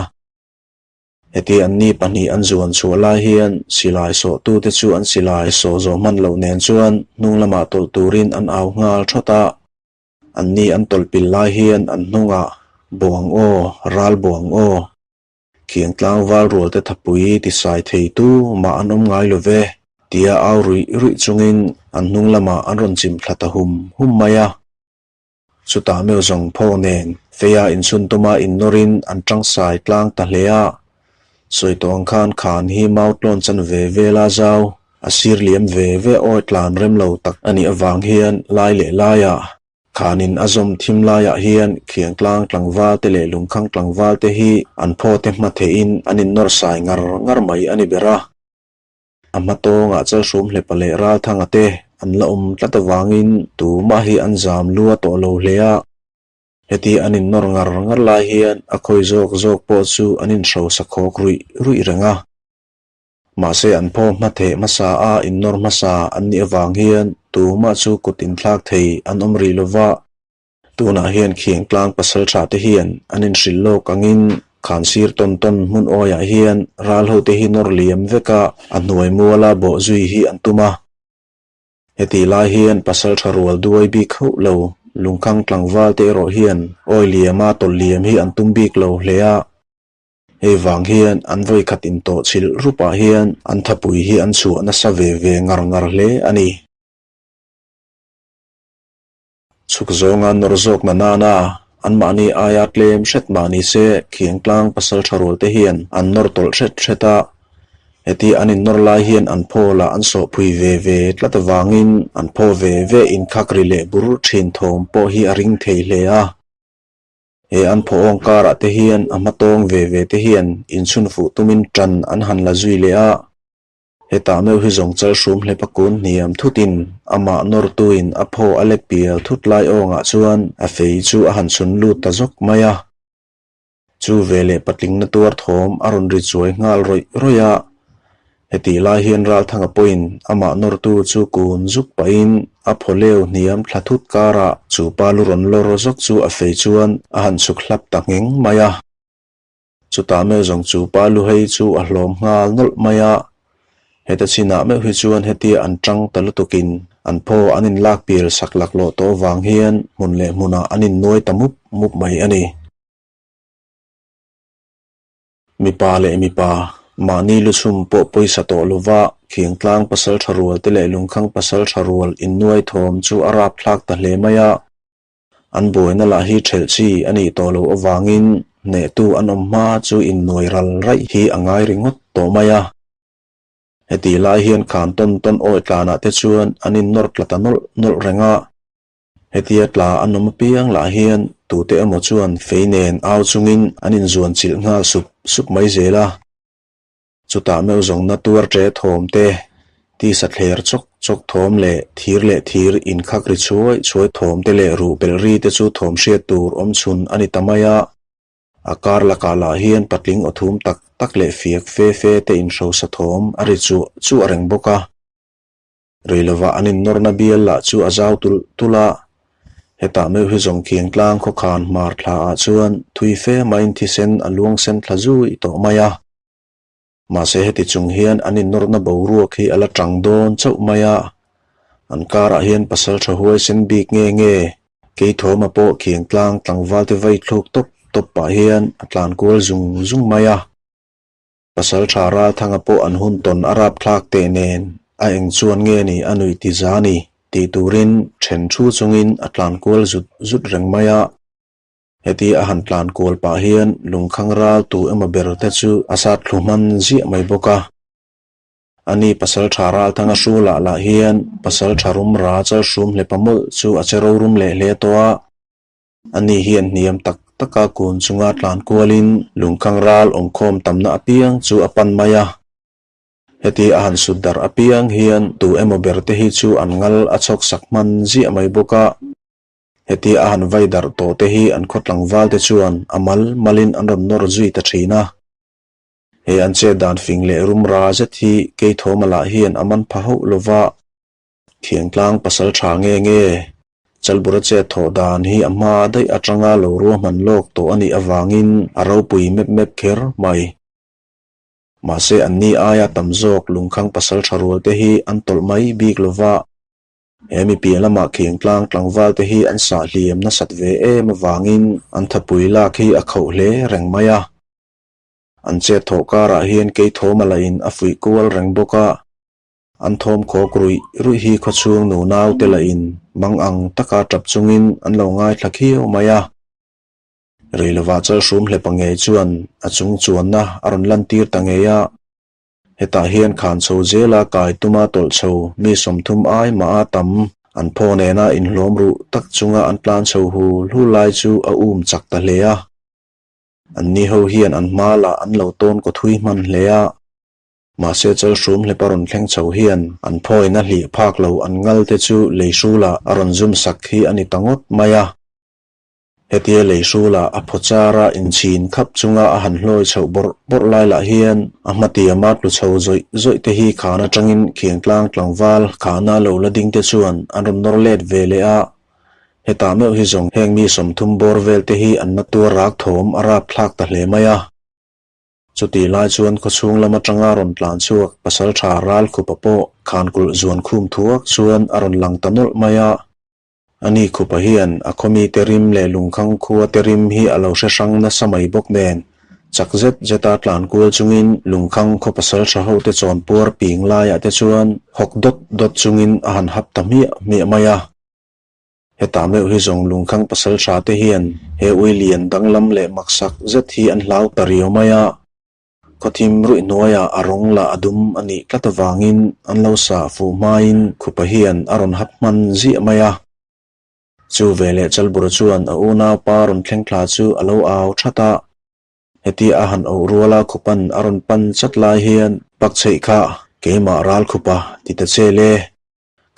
Speaker 2: Heti anni pahnih an zuan chhuah lai hian silai sawhtute chu an silai sawh zawh hman loh nen chuan hnung lamah tawlh turin an au nghal thawt a. Anni an tawlh pil lai hian an hnungah, Buang aw, ral buang aw! Khiang tlangval rualte thapui tisai thei tu mah an awm ngai lo ve, tia au ruih ruih chungin an hnung lamah an rawn chim thla ta hum hum mai a. Chutah meuh zawng phaw nen feia inchhun tuma innawrin an tang sai tlang ta hle a. Sawi tawh ang khan khan hi mau tlawn chan ve vel a zau, a sir liam ve ve awi tlan rem lo tak a nih avang hian lai leh laiah Khanin a zawm thim laiah hian Khiangtlang tlangval te leh Lungkhang tlangval te hi an phaw te hma theihin an innawr sai ngar ngar mai a ni ber a. A hma tawngah Chalhrum Hlepa leh Ralthanga te an la awm tlat avangin tumah hi an zam lua tawh lo hle a. Heti an innawr ngar ngar lai hian a khawi zawk zawk pawh chu an inhrosa khawk ruih ruih reng a. Mahse an phaw hma theh hmasa a innawr hmasa an nih avang hian tumah chu kut inthlak thei an awm rih lova. Tunah hian Khiangtlang pasaltha te hian an inhrilh lawk angin khan sir tawn tawn hmun awiah hian ral hote hi nawr liam vek a, a hnuai muala bawh zui hi an tum a. Hetih lai hian pasaltha rual duai bik hauh lo lungkhang tlangval te erawh hian awi liama tawlh liam hi an tum bik lo hle a. Hei vang hian an vawikhat intawh chhilh rupah hian an thapui hi an chhuah nasa ve ve ngar ngar hle a ni. Chhuk zawnga nawr zawk na nana anmahni aia tlem hret mah ni se Khiangtlang pasal tha rual te hian an nawr tawlh hret hret a. Heti an innawr lai hian an phaw lah an sawhphui ve ve tlat avangin an phaw ve ve inkhak ri leh bur thin thawm pawh hi a ring thei hle a. He an phaw awng karah te hian a hma tawng ve ve te hian inchhun fuh tumin tan an han la zui leh a. Hetah meuh hi zawng chal hrum hlep a kun hniam thutin amah nawrtuin a phaw a lek pial thut lai awngah chuan a fei chu a han chhun lut ta zawk mai a. Chu veleh patlingna tuar thawm a rawn ri chuai nghal rawih rawih a. Hetih lai hian Ralthanga pawhin amah nawrtu chu kun zuk pahin a phaw leu hniam thla thut karah chu pa lu rawn lawr zawk chu a fei chuan a han chhuk hlap ta ngheng mai a. Chutah meuh zawng chu pa Luhei chu a hlawm nghal nawlh mai a, heta chinah meuh hi chuan hetia an tang ta lutukin an phaw an inlak pial sak laklawh tawh vang hian hmun leh hmunah an innuai ta mup mup mai a ni. Mipa leh mipa, mahni luchhum pawh pawisa tawh lova Khiangtlang pasaltha rual te leh Lungkhang pasaltha rual innuai thawm chu a rapthlak ta hle mai a. An buaina lah hi ṭhelh chi a nih tawh loh avangin hnehtu an awm hma chu innuai ral raih hi a ngai ringawt tawh mai a. Hetih lai hian khan tawn tawn awi tlanah te chuan an innawr tla ta nawlh nawlh reng a. Hetia tla an awm apiang lah hian tute emaw chuan fei nen au chungin an inzuan chilh nghal sup sup mai zel a. Chutah meuh zawngna tuar ṭe thawm te, tisa thler chawk chawk thawm leh thir leh thir inkhak ri chhuai chhuai thawm te leh ruh belh ri te chu thawm hriat tur awm chhun a ni ta mai a. A kar lakah lah hian patling aw thum tak tak leh fiak fe fe te inhrosa thawm a ri chuah chuah reng bawk a. Rei lovah an innawrna bial lah chu a zau tulh tulh a, hetah meuh hi zawng Khiangtlang khawkhan hmar thlaah chuan thui fe maiin thisen a luang sen thla zui tawh mai a. Mahse heti chung hian an innawrna boruak hi a la tang dawn chauh mai a, an karah hian pasal tha huaisen bik nge nge Keithawma pawh Khiangtlang tlangval te vai thluk tawp tawp pah hian a tlan kual zung zung mai a. Pasal tha Ralthanga pawh an hun tawn a rapthlak teh nen a eng chuan nge ni a nuih ti za ni tih turin then thu chungin a tlan kual zut zut reng mai a. Heti a han tlan kual pah hian lungkhang ral tu emaw ber te chu a sat thlu hman ziah mai bawk a. Ani Pasalṭha Ralthanga hrulah lah hian Pasalṭha Rumra Chalhrum hlepa mawlh chu a che rorum leh hle tawh a. Ani hian hniam tak taka kun chunga tlan kualin lungkhang ral awmkhawm tamna apiang chu a pan mai a. Heti a han sut darh apiang hian tu emaw ber te hi chu an ngal a chhawk sak hman ziah mai bawk a. Heti a han vai darh tawh te hi an khaw tlangval te chuan a mal malin an rawn nawr zui ta thin a. He an chet dan fing leh rum ra zet hi Keithawma lah hian a man pha hauh lo va. Thiangtlang pasal tha nge nge? Chalbura chet thawh dan hi a hma daih atanga lo ruahman lawk tawh a nih avangin a ropui mep mep kher mai. Mahse anni aia tam zawk lungkhang pasal tha rual te hi an tawlh mai bik lo va. He mi piah lamah Khiangtlang tlangval te hi an sah hliam nasat ve em avangin an thapui lak hi a khauh hle reng mai a. An chet thawh karah hian Keithawma lahin a fuih kual reng bawk a. An thawm khawk ruih ruih hi khawchhung nunau te lahin mang ang taka tap chungin an lo ngaithla khiau mai a. Rei lovah Chalhrum hlepa ngei chuan a chung chuanna a rawn lantir ta ngei a. Hetah hian khan chho zela kai tuma tawlh chho mi 30 ai mah a tam an phaw nena inhlawm ruh tak chunga an tlan chho hul hul lai chu a um chak ta hle a. Anni ho hian an hma lah an lo tawn kaw thui hman hle a. Mahse Chalhrum hlepa rawn thleng chho hian an phawina hlih phak lo an ngal te chu lei hrulah a rawn zum sak hi a ni ta ngawt mai a. Hetia lei hrulah a phaw chara inchhin khap chunga a han hlawi chhoh bawrh bawrh lai lah hian a hmatiama tlu chho zawih zawih te hi khan atangin Khiangtlang tlangval khana lo la ding te chuan an rawn nawr let ve leh a. Hetah meuh hi zawng heng mi 30 bawr vel te hi an na tuar rak thawm a rap thlak ta hle mai a. Chutih lai chuan khawchhung lam atanga rawn tlan chhuak pasaltha Ralkhupa pawh khankulh zuan khum thuak chuan a rawn lang ta nawlh mai a. Ani Khupa hian a khawmite rim leh lungkhang khuate rim hi a lo hre hrang nasa mai bawk nen, chak zet zeta tlan kual chungin lungkhang khaw pasaltha hote chawnpuar ping laiah te chuan hawk dawt dawt chungin a han hap ta hmiah hmiah mai a. Hetah meuh hi zawng lungkhang pasaltha te hian he ui lian danglam leh maksak zet hi an hlau ta riau mai a. Khawthim ruih hnuaiah a rawng lah a dum a nih tlat avangin an lo sah fuh hmain Khupa hian a rawn hap hman ziah mai a. Chu veleh Chalbura chuan a unaupa rawn thleng thla chu a lo au that a. Hetia a han auh ruala Khupan a rawn pan chat lai hian, Pakchheih kha keimah ral Khupa ti ta che le.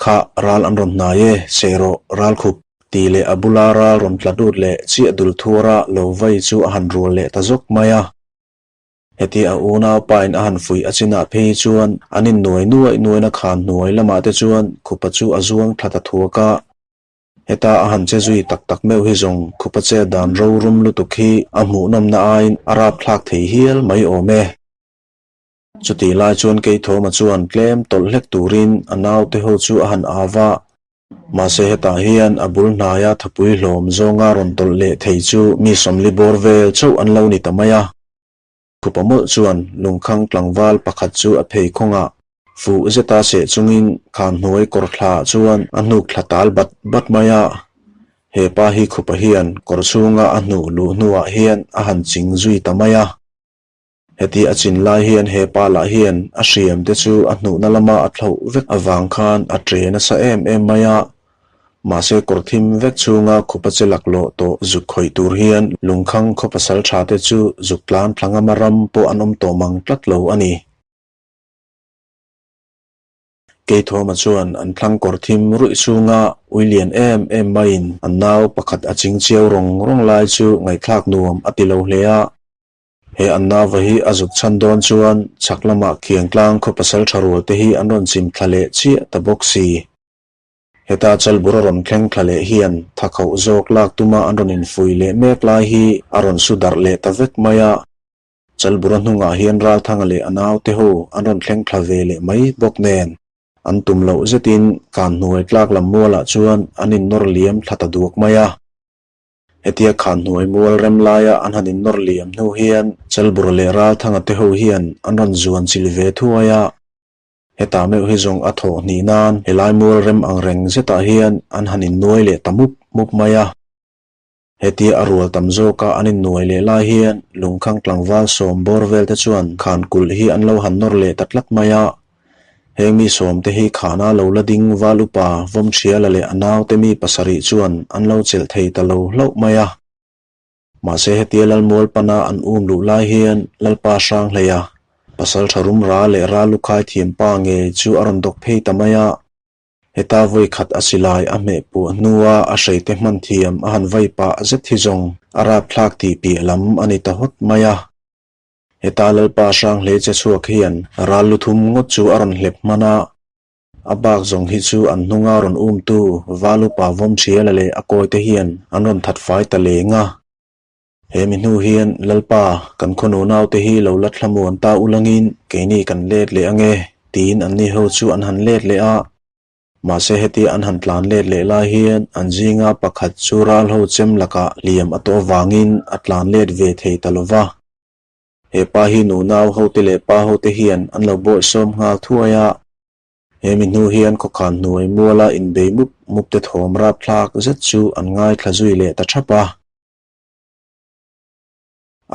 Speaker 2: Kha ral an rawn hnai e, seh rawh, ral khup, tih leh a bula ral rawn tla lut leh chiah dul thuara lo vai chu a han rual leh ta zawk mai a. Heti a unau pain a han fuih a chinah phei chuan an innuai nuaih nuaina khan hnuai lamah te chuan khupa chu a zuang thla ta thuak a. Heta a han che zui tak tak meuh hi zawng khupa che dan rorum lutuk hi a hmuhnawmna aiin a rapthlak thei hial mai awm e. Chutih lai chuan Keithawma chuan tlem tawlh hlek turin a naute ho chu a han au va. Mahse hetah hian a bul hnaia thapui hlawm zawnga rawn tawlh leh thei chu mi 40 bawr vel chauh an lo ni ta mai a. Khupa mawlh chuan lungkhang tlangval pakhat chu a phei khawngah fuh zeta seh chungin khan hnuai kawr thla chuan a hnuk thla tal bat bat mai a. He pa hi khupa hian kawr chhunga a hnuh luh hnuah hian a han ching zui ta mai a. Heti a chin lai hian he pa lah hian a hriam te chu a hnuhna lama a thloh vek avang khan a tre nasa em em mai a. Mahse kawr thim vek chhunga khupa che laklawh tawh zuk khawih tur hian lungkhang khaw pasal tha te chu zuk tlan thla ngama ram pawh an awm tawh mang tlat lo a ni. Keithawma chuan an thlang kawr thim ruih chhunga ui lian em em maiin an nau pakhat a ching chiau rawng rawng lai chu ngaihthlak nuam a ti lo hle a. He an nauva hi a zuk chhan dawn chuan chhak lamah Khiangtlang khaw pasal tha rual te hi an rawn chim thla leh chiah ta bawk si. Heta Chalbur a rawn thleng thla leh hian thakhauh zawk lak tuma an rawn infui leh mek lai hi a rawn su darh leh ta vek mai a. Chalbur a hnungah hian Ralthanga leh a naute ho an rawn thleng thla ve leh mai bawk nen an tum loh zetin kan hnuai tlak lam mualah chuan an innawr liam thla ta duak mai a. Hetia khan hnuai mual rem laia an han innawr liam hnu hian Chalbur leh Ralthanga te ho hian an rawn zuan chil ve thuai a. Hetah meuh hi zawng a thawh hnih nan helai mual rem ang reng zetah hian an han innuai leh ta mup mup mai a. Hetia a rual tam zawka an innuai leh lai hian lungkhang tlangval 10 bawr vel te chuan khan kulh hi an lo han nawr leh ta tlat mai a. Heng mi sawmte hi khana lo la ding val upa Vawmṭhiala leh a naute mi pasarih chuan an lo chelh thei ta lo hlauh mai a. Mahse hetia Lalmual pana an um luh lai hian Lalpa Hranghleia, Pasalṭha Rumra leh Ralukhai thiampa ngei chu a rawn dawk phei ta mai a. Heta vawi khat a silai a hmeh puah hnua a hreite hman thiam a han vai pah zet hi zawng a rapthlak tih piah lam a ni ta hawt mai a. Heta Lalpa Hranghlei che chhuak hian ral lu thum ngawt chu a rawn hlep hman a, a bak zawng hi chu an hnunga rawn umtu Val upa Vawmṭhiala leh a kawite hian an rawn that fai ta leng a. He mi hnu hian Lalpa, kan khaw naute hi lo la thlamuan ta ulangin keini kan let leh ange, tiin anni ho chu an han let leh a. Mahse hetia an han tlan let leh lai hian an zinga pakhat chu ral ho chem lakah hliam a tawh avangin a tlan let ve thei ta lo va. He pa hi nunau hote leh pa hote hian an lo bawihsawm nghal thuai a. He mi hnu hian khawkhan hnuai muala inbei mup mup te thawm rapthlak zet chu an ngaithla zui leh ta thap a.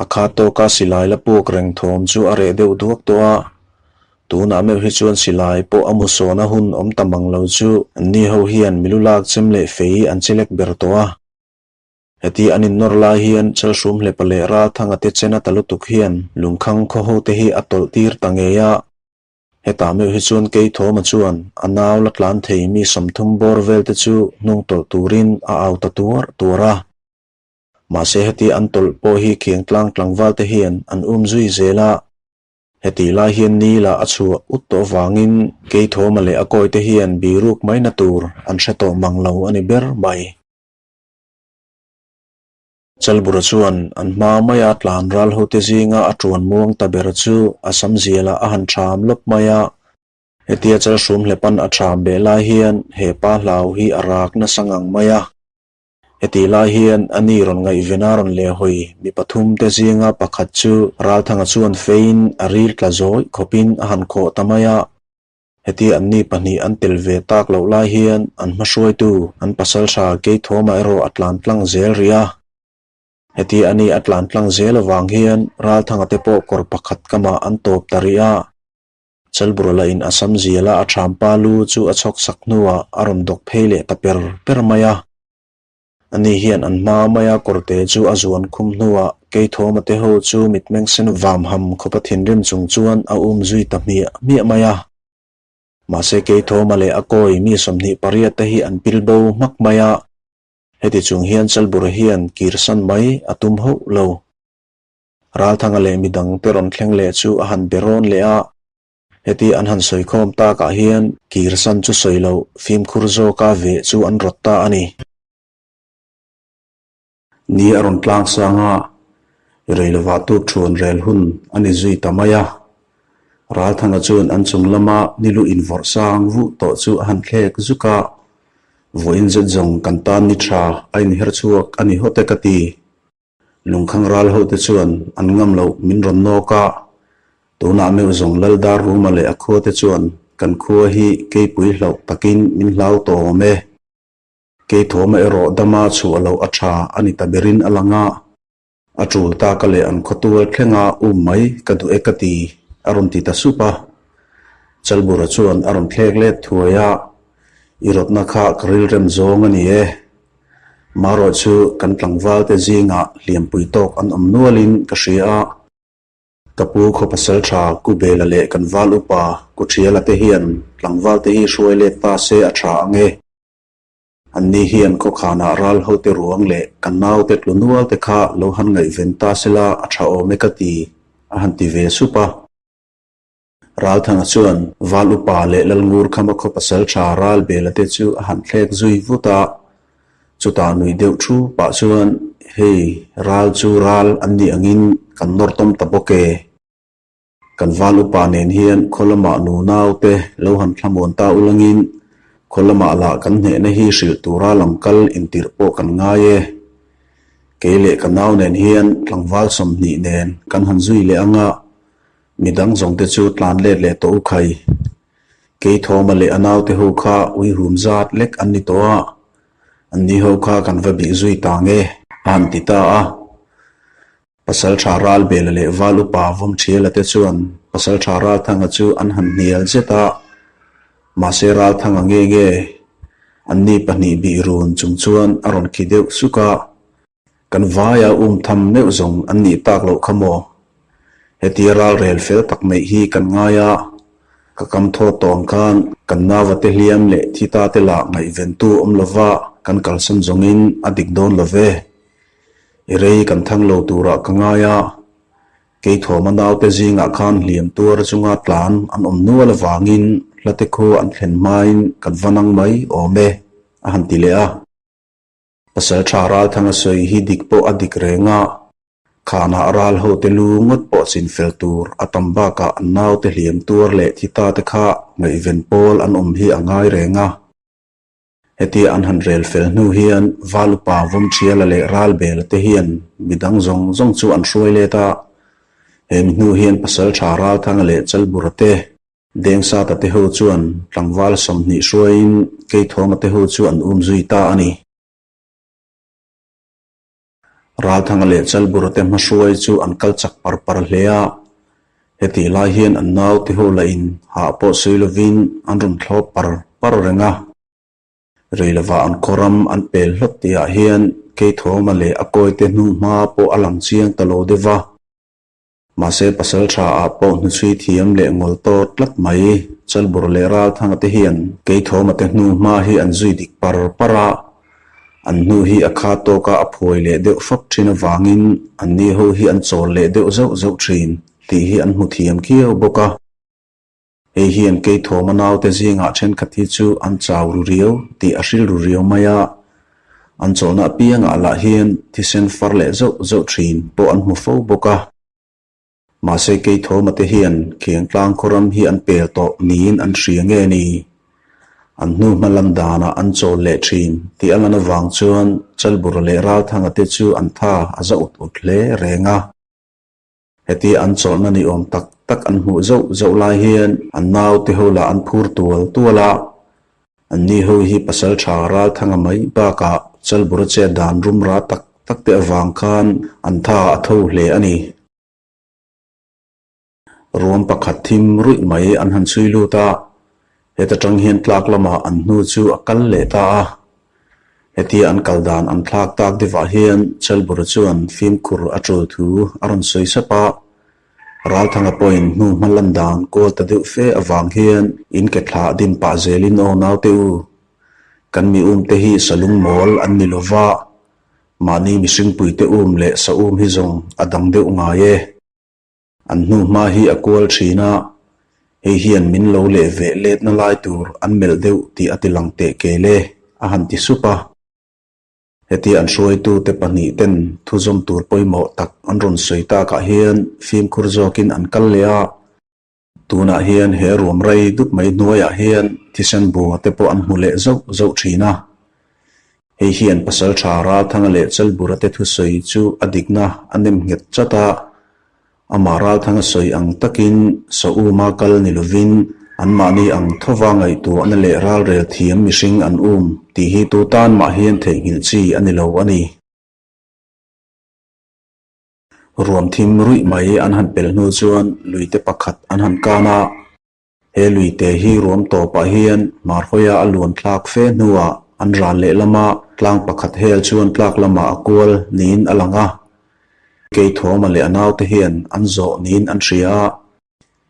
Speaker 2: A khat tawka silai la puk reng thawm chu a reh deuh duak tawh a, tunah meuh hi chuan silai pawh a mu sawna hun awm ta mang lo chu anni ho hian milu lak chem leh fei an chelek ber tawh a. Heti an innawr lai hian Chalhrum hlepa leh Ralthanga te chena ta lutuk hian lungkhang khaw ho te hi a tawlh tir ta ngei a. Hetah meuh hi chuan Keithawma chuan a nau la tlan thei mi 30 bawr vel te chu hnung tawlh turin a au ta tuar tuar a. Mahse heti an tawlh pawh hi khiangtlang tlangval te hian an um zui zel a, heti lai hian ni lah a chhuah ut tawh vangin Keithawma leh a kawi te hian biruk maina tur an hre tawh mang lo a ni ber mai. Chalbura chuan an hma maia tlan ral hote zinga a tuan muang ta ber chu a sam zialah a han ṭham lawp mai a, hetia Chalhrum hlepan a ṭham beh lai hian he pa hlau hi a rak nasa ngang mai a. Hetih lai hian a ni rawn ngaihven a rawn lehhawi mi pathum te zinga pakhat chu Ralthanga chuan feiin a ril tla zawih khawpin a han khawh ta mai a. Heti anni pahnih an tel ve tak loh lai hian an hmahruaitu an pasaltha Keithawma erawh a tlan tlang zel rih a. Heti a ni a tlan tlang zel avang hian Ralthanga te pawh kawr pakhat kamah an tawp ta rih a. Chalburala in a sam ziala a thampa lu chu a chhawk sak hnuah a rawn dawk phei leh ta per per mai a. Ani hian an hma maia kawrte chu a zuan khum hnuah Keithawma te ho chu mitmeng sen vam ham khawpa thinrim chung chuan a um zui ta hmiah hmiah mai a. Mahse Keithawma leh a kawi mi 28 te hi an pil bo hmak mai a. Heti chung hian Chalbura hian kirsan mai a tum hauh lo. Ralthanga leh midangte rawn thleng leh chu a han be rawn leh a, heti an han sawi khawm takah hian kirsan chu sawi loh fimkhur zawka veh chu an rawt ta a ni. Ni a rawn tlang sang a, rei lovah tuk thuan rel hun a ni zui ta mai a. Ralthanga chuan an chung lama nilu invawrh sang vuh tawh chu a han thlek zuk a, vawiin zet zawng kan tan ni tha a inher chhuak a ni hawt e ka ti. Lungkhang ral hote chuan an ngam loh min rawn nawk a, tunah meuh zawng Laldar Ruma leh a khuate chuan kan khua hi keipui hlauh takin min hlau tawh awm e. Keithawma erawh dama chhuah loh a tha a ni ta berin a lang a, a tul taka leh an khawtual thlenga um mai ka duh e ka ti, a rawn ti ta sup a. Chalbura chuan a rawn thlek let thuai a, I rawtna kha ka rilrem zawng a ni e. Marawh chu kan tlangvalte zingah hliampui tawk an awm nualin ka hria a. Ka pu khaw pasal tha Ku Bela leh kan val upa Ku Thiala te hian tlangvalte hi hruai let ta se a tha ang e. Anni hian khawkhanah ral hote ruang leh kan naute tlu nual te kha lo han ngaihven ta sela a tha awm e ka ti, a han ti ve sup a. Ralthanga chuan Val Upa leh Lalngur Khama khaw pasal tha Ral Bela te chu a han thlek zui vut a, chutah nuih deuh thu pah chuan, Hei, ral chu ral an nih angin kan nawr tawm ta bawk e. Kan Val Upa nen hian khaw lamah nunau te lo han thlamuan ta ulangin khaw lamah lah kan hnehna hi hrilh tura lam kal intirh pawh kan ngai e. Kei leh ka nau nen hian tlangval 20 nen kan han zui leh anga, Midang zawng te chu tlan let leh tawh u khai. Keithawma leh a naute ho kha uihum zat lek an ni tawh a, an ni ho kha kan va bih zui ta nge, a han ti ta a. Pasaltha Ralbela leh Val Upa Vawmthiala te chuan Pasaltha Ralthanga chu an han hnial zet a. Mahse Ralthanga nge nge anni pahnih bih run chung chuan a rawn khi deuh suk a, kan vaia um tham meuh zawng an nih tak loh kha maw? Hetia ralrel fel tak neih hi kan ngai a, ka kam thaw tawng khan kan nauva te hliam leh thi ta te lah ngaihventu awm lova kan kalsan zawngin a dik dawn lo ve. I rei kan thang lo turah ka ngai a, Keithuama naute zingah khan hliam tuar chunga tlan an awm nual avangin hlate khu an thlen hmain kan va nang mai awm e, a han ti leh a. Pasaltha Ralthanga sawi hi dik pawh a dik reng a, khanah ral hote lu ngawt pawh chin fel tur a tam bakah an naute hliam tuar leh thi ta te kha ngaihven pawl an awm hi a ngai reng a. Hetia an han rel fel hnu hian Valupa Vawmṭhiala leh Ralbela te hian midang zawng zawng chu an hruai let a. He mi hnu hian Pasalṭha Ralthanga leh Chalbura te, Dengsata te ho chuan tlangval 20 hruaiin Keithuama te ho chu an um zui ta a ni. Ralthanga leh Chalbura te hmahruai chu an kal chak par par hle a. Hetih lai hian an naute ho lahin hah pawh sawi lovin an rawn thlawp par par reng a. Rei lovah an khaw ram an pel hlawt tihah hian Keithuama leh a kawite hnuhma pawh a lang chiang ta lo deuh va. Mahse pasal tha ah pawh hnuchhui thiam leh ngawl tawt tlat mai. Chalbur leh Ralthanga te hian Keithawma te hnu hma hi an zui dik par par a, an hnu hi a kha tawka a phuai leh deuh fap thin avangin anni ho hi an chawl leh deuh zauh zauh thin tih hi an hmu thiam khiau bawk a. Hei hian Keithawma naute zingah thenkhat hi chu an chau ru riau tih a hril ru riau mai a, an chawlhna apiangah lah hian thisen far leh zauh zauh thin pawh an hmu fo bawk a. Mahse Keithawma te hian Khiangtlang khawram hi an pel tawh niin an hria nge ni? An hnu hma lam danah an chawl leh thin tih a lan avang chuan Chalbura leh Ralthanga te chu an tha a za ut ut hle reng a. Heti an chawlhna ni awm tak tak an hmuh zauh zauh lai hian an naute ho lah an phur tual tual a, anni ho hi pasal tha Ralthanga mai bakah Chalbura chet dan rum ra tak tak te avang khan an tha a tho hle a ni. Ruam pakhat thim ruih mai an han chhui lut a, heta tang hian tlak lamah an hnu chu a kal leh ta a. Hetia an kal dan an thlak tak deuhah hian Chelbura chuan fimkhur a tul thu a rawn sawi sap a, Ralthanga pawhin hnu hma lan dan kawl ta deuh fe avang hian in ke thlah din pah zelin aw naute u, kan mi um te hi salung mawl an ni lova, mahni mihringpuite um leh sa um hi zawng a dang deuh ngai e. An hnu hma hi a kual thin a, hei hian min lo leh veh letna lai tur an melh deuh tih a ti lang teh kel e, a han ti sup a. Hetia an hruaitute pahnih ten thuzawm tur pawimawh tak an rawn sawi takah hian fimkhur zawkin an kal leh a, tunah hian he ruam rei dup mai hnuaiah hian thisen bua te pawh an hmu leh zauh zauh thin a. Hei hian Pasalṭha Ralthanga leh Chalbura te thusawi chu a dikna a nem nghet chat a, amah Ralthanga sawi ang takin Sauma kal ni lovin anmahni ang thova ngaihtuahna leh ralrel thiam mihring an um tih hi tu tan mah hian theihnghilh chi a ni lo a ni. Ruam thim ruih mai an han pel hnu chuan luite pakhat an han kan a. He luite hi ruam tawpah hian Marhawia a luan thlak fe hnuah an ral lehlama tlang pakhat hel chuan tlak lamah a kual niin a lang a. Keithuama leh a naute hian an zawh niin an hria a,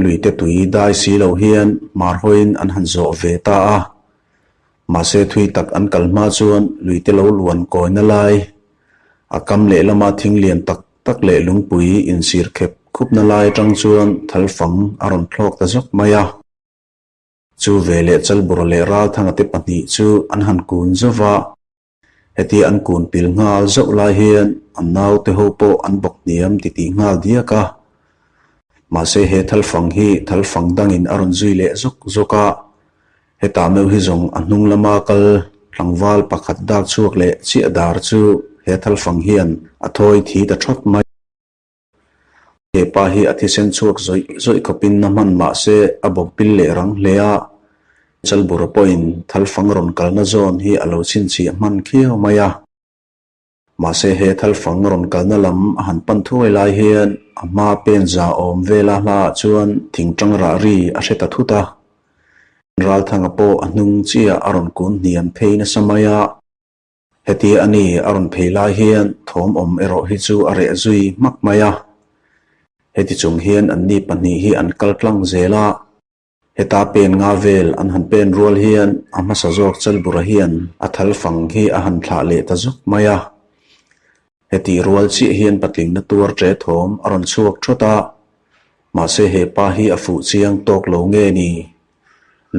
Speaker 2: luite tui dai si lo hian Marhawiin an han zawh ve ta a. Mahse thui tak an kal hma chuan luite lo luan kawina lai, a kam lehlama thing lian tak tak leh lungpui insir khep khupna lai atang chuan thalfang a rawn thlawk ta zawk mai a. Chu veleh Chalbura leh Ralthanga te pahnih chu an han kun zauh va, hetia an kun pil nghal zauh lai hian an naute ho pawh an bawk hniam titih nghal diak a. Mahse he thalfang hi thalfang dangin a rawn zui leh zawk zawk a, Hetah meuh hi zawng a hnung lama kal tlangval pakhat dak chhuak leh chiah dar chu he thalfang hian a thawi thi ta thawt mai. He pa hi a thisen chhuak zawih zawih khawpin na hman mah se a bawk pil leh rang hle a, Chalbura pawhin thalfang rawn kalna zawn hi a lo chhinchhiah hman khiau mai a. Mahse he thalfang rawn kalna lam a han pan thuai lai hian a hma pen za awm vela hlaah chuan thingtang rah ri a hre ta thut a. Ralthanga pawh a hnung chiah a rawn kun hniam phei nasa mai a. Hetia a ni a rawn phei lai hian thawm awm erawh hi chu a reh zui hmak mai a. Heti chung hian anni pahnih hi an kal tlang zel a. Heta pen nga vel an han pen rual hian a hmasa zawk Chalbura hian a thal fang hi a han thlah leh ta zuk mai a. Hetih rual chiah hian patlingna tuar ṭe thawm a rawn chhuak ṭhawt a, mahse he pa hi a fuh chiang tawk lo nge ni?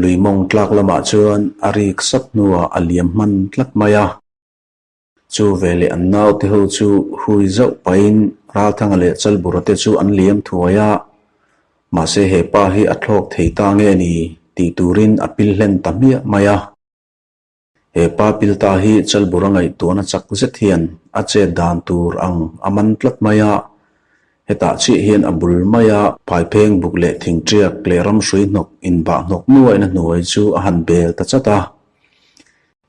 Speaker 2: Lui mawng tlak lamah chuan a rik sap hnuah a liam hman tlat mai a. Chu veleh an naute ho chu hui zauh pahin Ralthanga leh Chalbura te chu an liam thuai a, mahse he pa hi a thlawk thei ta nge ni tih turin a pil hlen ta hmiah mai a. He pa pilta hi Chalbura ngaihtuahna chak zet hian a chet dan tur ang a man tlat mai a, hetah chiah hian a bul maia phaipheng buk leh thingṭiak leh ramhrui hnawk inbah hnawk nuaihna hnuai chu a han bel ta chat a.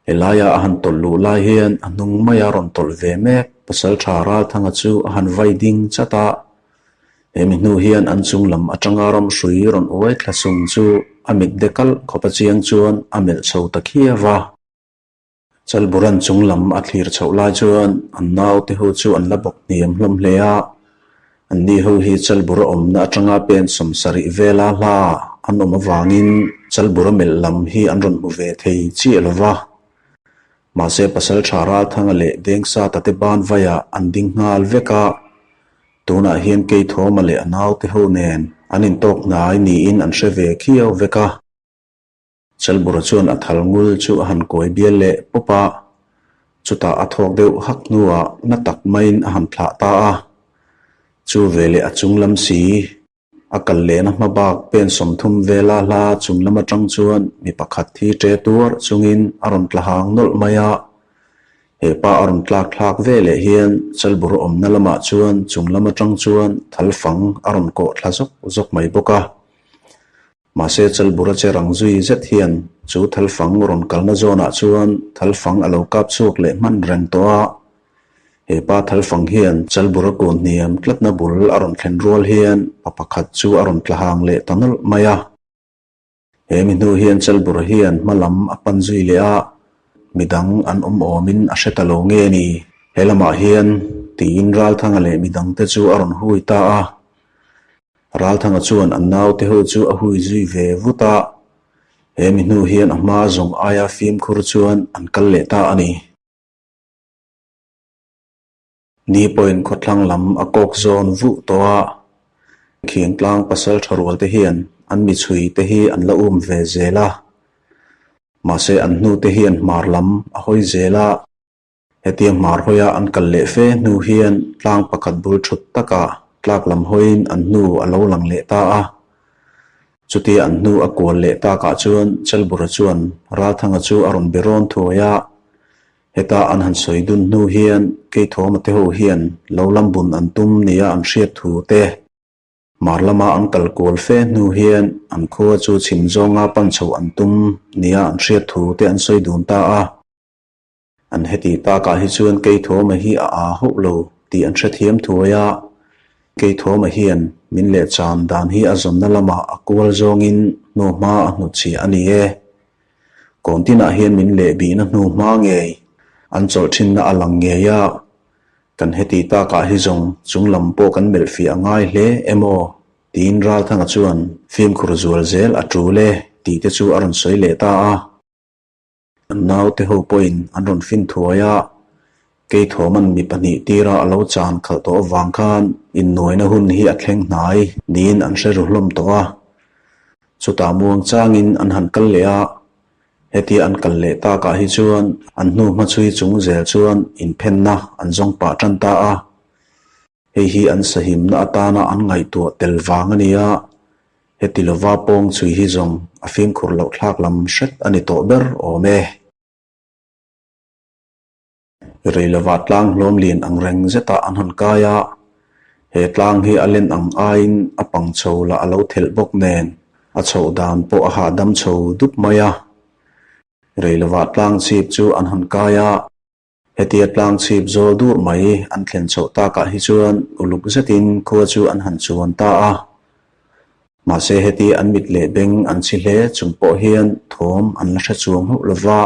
Speaker 2: Helaia a han tawlh luh lai hian a hnung maia rawn tawlh ve mek Pasalṭha Ralthanga chu a han vai ding chat a. He mi hnu hian an chung lam atanga ramhrui rawn uai thla sung chu a mit de kalh khawp a chiang chuan a melh chho ta khiau va. Chalburan chung lam a thlir chhoh lai chuan an naute ho chu an la bawk hniam hlawm hle a. Anni ho hi Chalbura awmna atanga pen 70 vela hla an awm avangin Chalbura melh lam hi an rawn hmu ve thei chiah lo va. Mahse Pasaltha Ralthanga leh Dengsata te ban vaiah an ding nghal vek a. Tunah hian Keithawma leh a naute ho nen an intawk hnai niin an hre ve khiau vek a. Chalbura chuan a thal ngul chu a han kawi bial leh pawp a, chutah a thawk deuh hak hnuah na tak maiin a han thlah ta a. Chu veleh a chung lam si, a kal lehna hma bak pen 30 vela hla chung lam atang chuan mi pakhat hi ṭe tuar chungin a rawn tla hang nawlh mai a. He pa a rawn tlak thlak ve leh hian Chalbur awmna lamah chuan chung lam atang chuan thal fang a rawn kawh thla zawk zawk mai bawk a. Mahse Chalbura che rang zui zet hian chu thal fang rawn kalna zawnah chuan thal fang a lo kap chhuak leh hman reng tawh a. He pa thal fang hian Chalbura kun hniam tlatna bul a rawn thlen rual hian pa pakhat chu a rawn tla hang leh ta nawlh mai a. He mi hnu hian Chalbura hian hma lam a pan zui leh a, midang an awm awmin a hre ta lo nge ni? He lamah hian tiin Ralthanga leh midangte chu a rawn hui ta a. Ralthanga chuan an naute ho chu a hui zui ve vut a, he mi hnu hian a hma zawng aia fimkhur chuan an kal leh ta a ni. Ni pawhin khawthlang lam a kawk zawn vuh tawh a, Khiangtlang pasal tha rual te hian an mi chhui te hi an la um ve zel a, mahse an hnu te hian hmar lam a hawi zel a. Hetia hmar hawia an kal leh fe hnu hian tlang pakhat bul thut takah tlak lam hawiin an hnu a lo lang leh ta a. Chutia an hnu a kual leh takah chuan Chalbura chuan Ralthanga chu a rawn be rawn thuai a. Heta an han sawi dun hnu hian Keithawma te ho hian lo lam bun an tum nia an hriat thu te, hmar lama an kal kual fe hnu hian an khua chu chhim zawnga pan chhoh an tum nia an hriat thu te an sawi dun ta a. An heti takah hi chuan Keithawma hi a aa hauh lo tih an hrethiam thuai a, Keithawma hian min leh cham dan hi a zawnna lamah a kual zawngin hnuhma a hnutchhiah a ni e. Kawntinah hian min leh bihna hnuhma ngei an chawlh thinna a lang ngei a, kan heti takah hi zawng chung lam pawh kan melh fiah a ngai hle em aw tiin Ralthanga chuan fimkhur zual zel a tul e tih te chu a rawn sawi leh ta a. An naute ho pawhin an rawn fin thuai a, Keithawman mi pahnih tira a lo chan khalh tawh avang khan innuaina hun hi a thleng hnai niin an hre ru hlawm tawh a. Chutah muang changin an han kal leh a, hetia an kal leh takah hi chuan an hnu hmachhui chung zel chuan inphenna an zawng pah tan ta a. Hei hi an sahimna atana an ngaihtuah tel vang a ni a, heti lova pawng chhui hi zawng a fimkhur loh thlak lam hret a ni tawh ber awm e. Rei lova tlang hlawm lian ang reng zetah an han kai a, he tlang hi a len ang aiin a pang chho lah a lo thelh bawk nen a chhoh dan pawh a hahdam chho dup mai a. Rei lova tlang chhip chu an han kai a. Hetia tlang chhip zawl dur mai an thlen chhoh takah hi chuan uluk zetin khua chu an han chuan ta a. Mahse heti an mit leh beng an chhi hle chung pawh hian thawm an la hre chuang hauh lo va.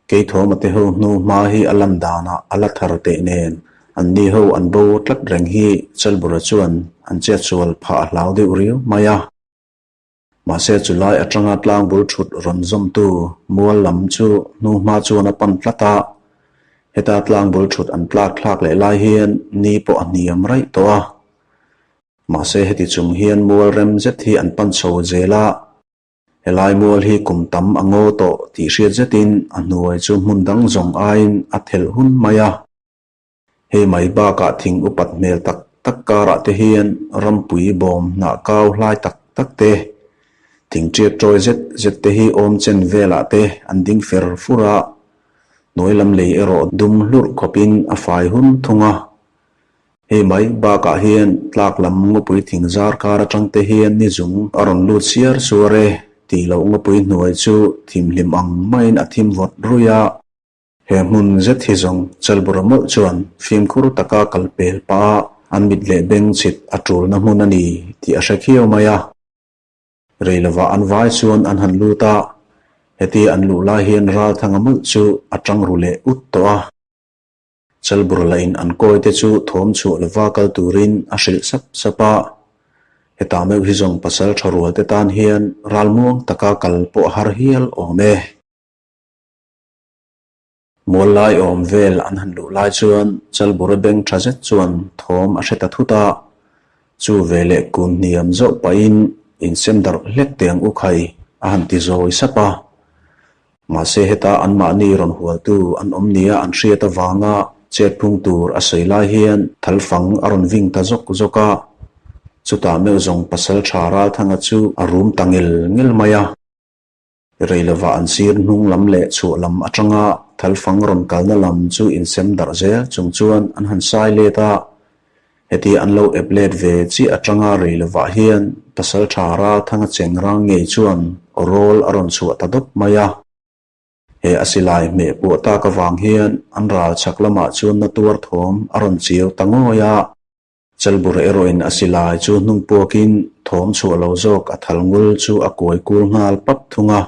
Speaker 2: Kei thawma te ho hnu hma hi a lan danah a la thar teh nen an ni ho an bo tlat reng hi Chalbura chuan an chetsual phah a hlau deuh riau mai a. Mahse chulai atanga tlang bul thut rawn zawmtu mual lam chu hnu hma chuan a pan tlat a, heta tlang bul thut an tlak thlak leh lai hian ni pawh a hniam raih tawh a. Mahse heti chung hian mual rem zet hi an pan chho zel a, helai mual hi kum tam a ngaw tawh tih hriat zetin a hnuai chu hmun dang zawng aiin a thelh hun mai a. Hei mai bakah thing upat hmel tak tak karah te hian rampui bawm hnah kau hlai tak tak te, thing tiak tawi zet zet te hi awm chen velah te an ding fer fur a, hnuai lam lei erawh dum hlurh khawpin a fai hun thung a. Hei mai bakah hian tlak lam ngawpui thing zar kar atang te hian ni zung a rawn lut siar suar e tih loh ngawpui hnuai chu thimhlim ang maiin a thim vawt ruih a. He hmun zet hi zawng Chalbura mawlh chuan fimkhur taka kal pel pah a an mit leh beng chhit a tulna hmun a ni tih a hre khiau mai a. Rei lovah an vai chuan an han lut a, hetia an luh lai hian Ralthanga mawlh chu a tang ru leh ut tawh a. Chalbura lahin an kawi te chu thawm chhuah lova kal turin a hrilh sap sap a. Hetah meuh hi zawng pasal tha rual te tan hian ralmuang taka kal pawh a har hial awm e. Mual lai awm vel an han luh lai chuan Chalbura beng tha zet chuan thawm a hre ta thut a, chu veleh kun hniam zawh pahin insem darh hlek teh ang u khai a han ti zawi sap a. Mahse heta anmahni rawn hualtu an awm nia an hriat avanga chet phung tur a sawi lai hian thalfang a rawn ving ta zawk zawk a, chutah meuh zawng pasal tha Ralthanga chu a rum ta ngel ngel mai a. Rei lovah an sir hnung lam leh chhuah lam atanga thalfang rawn kalna lam chu insem darh zel chung chuan an han sai let a. Heti an lo ep let ve chiah atanga rei lovah hian Pasaltha Ralthanga chengrang ngei chuan rawl a rawn chhuah ta dawp mai a. He a silai hmeh puah tak avang hian an ral chhak lamah chuan na tuar thawm a rawn chiau ta ngawi a. Chalbur erawhin a silai chu hnung puakin thawm chhuah lo zawk a thal ngul chu a kuai kul nghal pap thung a.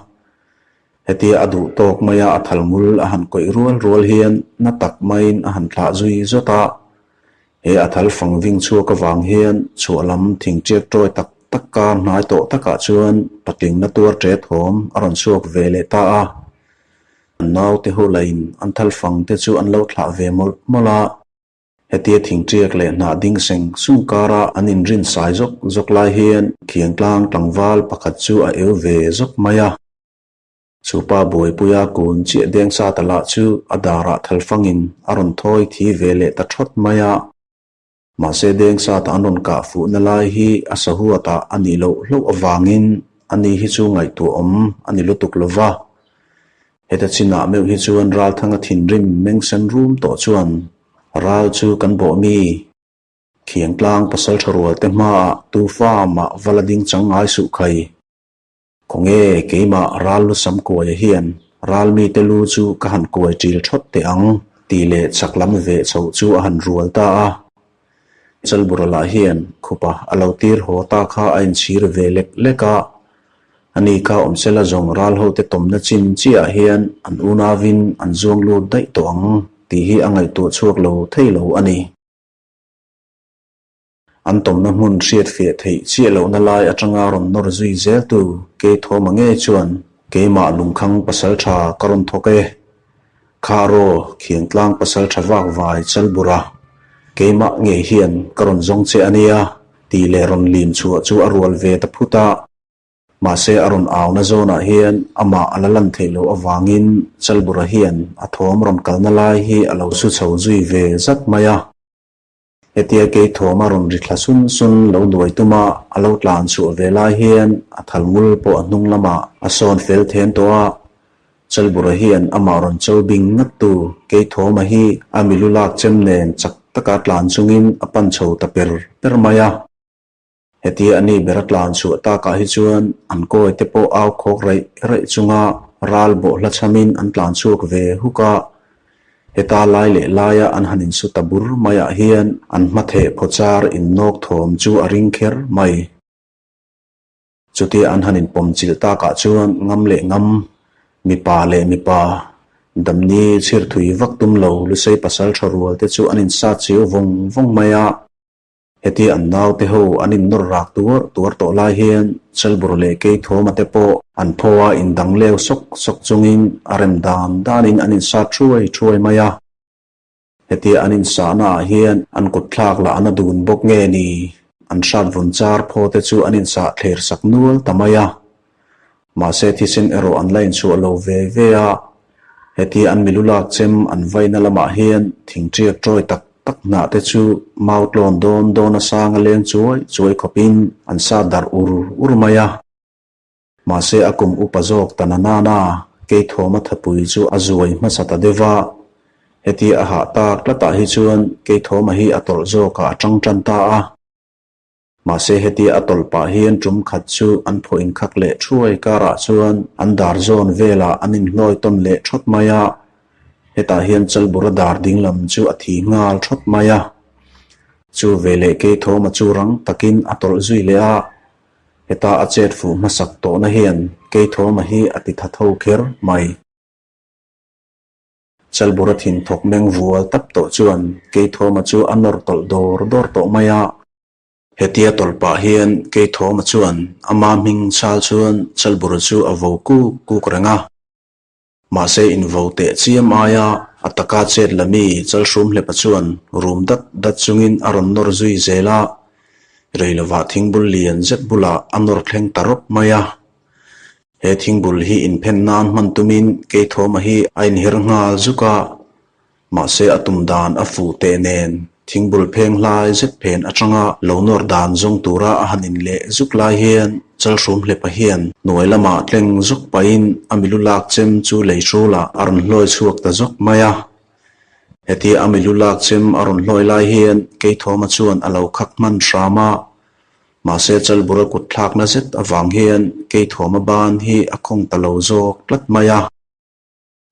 Speaker 2: Hetia a duh tawk maia a thal ngul a han kawih rual rual hian na tak maiin a han thlah zui zawt a. He a thal fang ving chhuak avang hian chhuah lam thing tiak tawi tak tak kar hnai tawh takah chuan patling na tuar ṭe thawm a rawn chhuak ve leh ta a. An naute ho lahin an thal fang te chu an lo thlah ve mawlh mawlh a. Hetia thingṭiak leh hnah ding seng sung kara an inrin sai zawk zawk lai hian Khiangtlang tlangval pakhat chu a eu ve zawk mai a. Chu pa buaipuia kun chiah deng sa ta lah chu a darah thalfangin a rawn thawi thi ve leh ta thawt mai a. Mahse deng sa ta an rawn kah fuhna lai hi a sahuatah a nih loh hlauh avangin ani hi chu ngaihtuahawm a ni lutuk lo va. Heta chinah meuh hi chuan Ralthanga thinrim meng sen rum tawh chuan ral chu kan bawh mi. Khiangtlang pasal tha rual te hmaah tu fa mah va la ding chang ngai suh khai. Khawnge keimah ral lu sam kuaia hian ral mite lu chu ka han kuai ṭil ṭhawt teh ang tih leh chak lam veh chhoh chu a han rual ta a. Chalbura lah hian khupa a lo tir haw ta kha a inchhir ve lek lek a. Ani kha awmsela zawng ral hote tawmna chin chiah hian an unauin an zuang lut daih tawh ang tih hi a ngaihtuah chhuak lo thei lo a ni. An tawmna hmun hriatfiah theih chiah lohna lai atanga rawn nawr zui zeltu Keithawma ngei chuan keimah lungkhang pasal tha ka rawn thawk e. Kha raw Khiangtlang pasal tha vak vai Chalbura keimah ngei hian ka rawn zawng che a nia tih leh rawn lim chhuah chu a rual ve ta phut a. Mahse a rawn auna zawnah hian amah a la lan theih loh avangin Chalbura hian a thawm rawn kalna lai hi a lo su chho zui ve zat mai a. Hetia kei thawm a rawn ri thla sun sun lo nuai tuma a lo tlan chhuah ve lai hian a thal ngul pawh a hnung lamah a sawn fel then tawh a. Chalbura hian amah rawn cho bing ngat tu kei thawma hi a milu lak chem nen chak taka tlan chungin a pan chho ta per per mai a. Hetia a ni ber a tlan chhuah takah hi chuan an kawi te pawh au khawk raih raih chunga ral bawhhla chhamin an tlan chhuak ve huk a. Heta lai leh laia an han insu ta bur maiah hian an hmatheh phawchar innawk thawm chu a ring kher mai. Chutia an han inpawm chilh takah chuan ngam leh ngam, mipa leh mipa, damni chhir thui vak tum lo Lusei pasal tha rual te chu an insat chiau vawng vawng mai a. Hetia an naute ho an innawr rak tuar tuar tawh lai hian Chalbur leh Keithawma te pawh an phaw a indang leu sawk sawk chungin a rem dan danin an insat thuai thuai mai a. Hetia an insahna ah hian an kut thlak lah an a dun bawk nge ni? An hrat vun char phaw te chu an insah thler sak nual ta mai a. Mahse thisen erawh an la inchhuah lo ve ve a. Hetia an milu lak chem an vaina lamah hian thingṭiak ṭawi tak tak hnah te chu mau tlawn dawn dawn a sang a leng chuai chuai khawpin an sat darh ur ur mai a. Mahse a kum upa zawk ta na nana Keithawma thapui chu a zuai hmasa ta deuh va, hetia a hah tak tlatah hi chuan Keithawma hi a tawlh zawkah a tang tan ta a. Mahse hetia a tawlh pah hian tum khat chu an phaw inkhak leh thuai karah chuan an dar zawn velah an inhlawi tawn leh thawt mai a, hetah hian Chalbura dar dinglam chu a thi nghal thawt mai a. Chu veleh Keithawma chu rang takin a tawlh zui leh a, Heta a chet fuh hmasak tawhna hian Keithawma hi a ti tha tho kher mai. Chalbura thin thawk meng vual tap tawh chuan Keithawma chu a nawr tawlh dawr dawr tawh mai a. Hetia tawlh pah hian Keithawma chuan ama hming chal chuan Chalbura chu a vo kuk kuk reng a. Mahse invo teh chiam aia a taka chet la mi Chalhrum hlepa chuan rum dat dat chungin a rawn nawr zui zel a, rei lovah thingbul lian zet bulah a nawr thleng ta rawp mai a. He thingbul hi inphen nan hman tumin Keithawma hi a inher nghal zuk a, Mahse a tum dan a fuh teh nen thingbul pheng hlai zet phen atanga lo nawr dan zawng tura a han in leh zuk lai hian Chalhrum hlepa hian hnuai lamah tleng zawk pahin a milu lak chem chu lei hrulah a rawn hlawi chhuak ta zawk mai a. Hetia a milu lak chem a rawn hlawi lai hian Keithawma chuan a lo khak hman hram a, mahse Chalbura kut thlakna zet avang hian Keithawma ban hi a khawng ta lo zawk tlat mai a.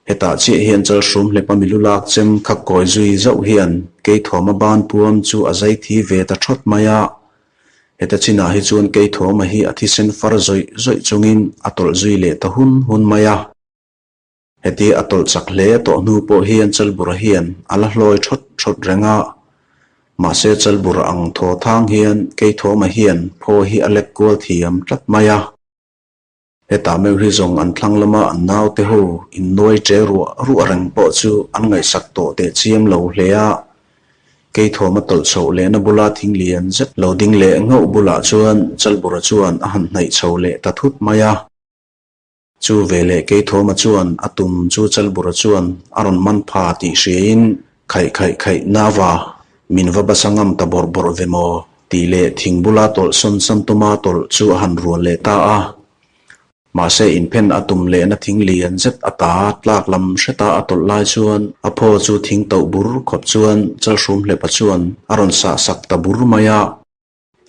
Speaker 2: Hetah chiah hian Chalhrum hlepa milu lak chem kha kawi zui zauh hian Keithuama ban puam chu a zai thi ve ta thawt mai a. Heta chinah hi chuan Keithuama hi a thisen far zawih zawih chungin a tawlh zui leh ta hun hun mai a. Heti a tawlh chak hle tawh hnu pawh hian Chalbura hian a la hlawi thawt thawt reng a. Mahse Chalbura ang thaw thang hian Keithuama hian phaw hi a lek kual thiam tlat mai a. Hetah meuh hi zawng an thlang lama an naute ho innuai che ruah ruah reng pawh chu an ngaihsak tawh teh chiam lo hle a. Keithuama tawlh chhoh lehna bula thing lian zet lo ding leh ngauh bulah chuan Chalbura chuan a han hnaih chho leh ta thut mai a. Chu veleh Keithuama chuan a tum chu Chalbura chuan a rawn man pha tih hriain Khaih khaih khaih nava, min va basa ngam ta bawrh bawrh ve maw? tih leh thing bula tawlh sawn san tuma tawlh chu a han rual leh ta a. Mahse inphen a tum lehna thing lian zet a ta tlak lam hreta a tawlh lai chuan a phaw chu thing toh bur khawp chuan Chalhrum hlepa chuan a rawn sah sak ta bur mai a.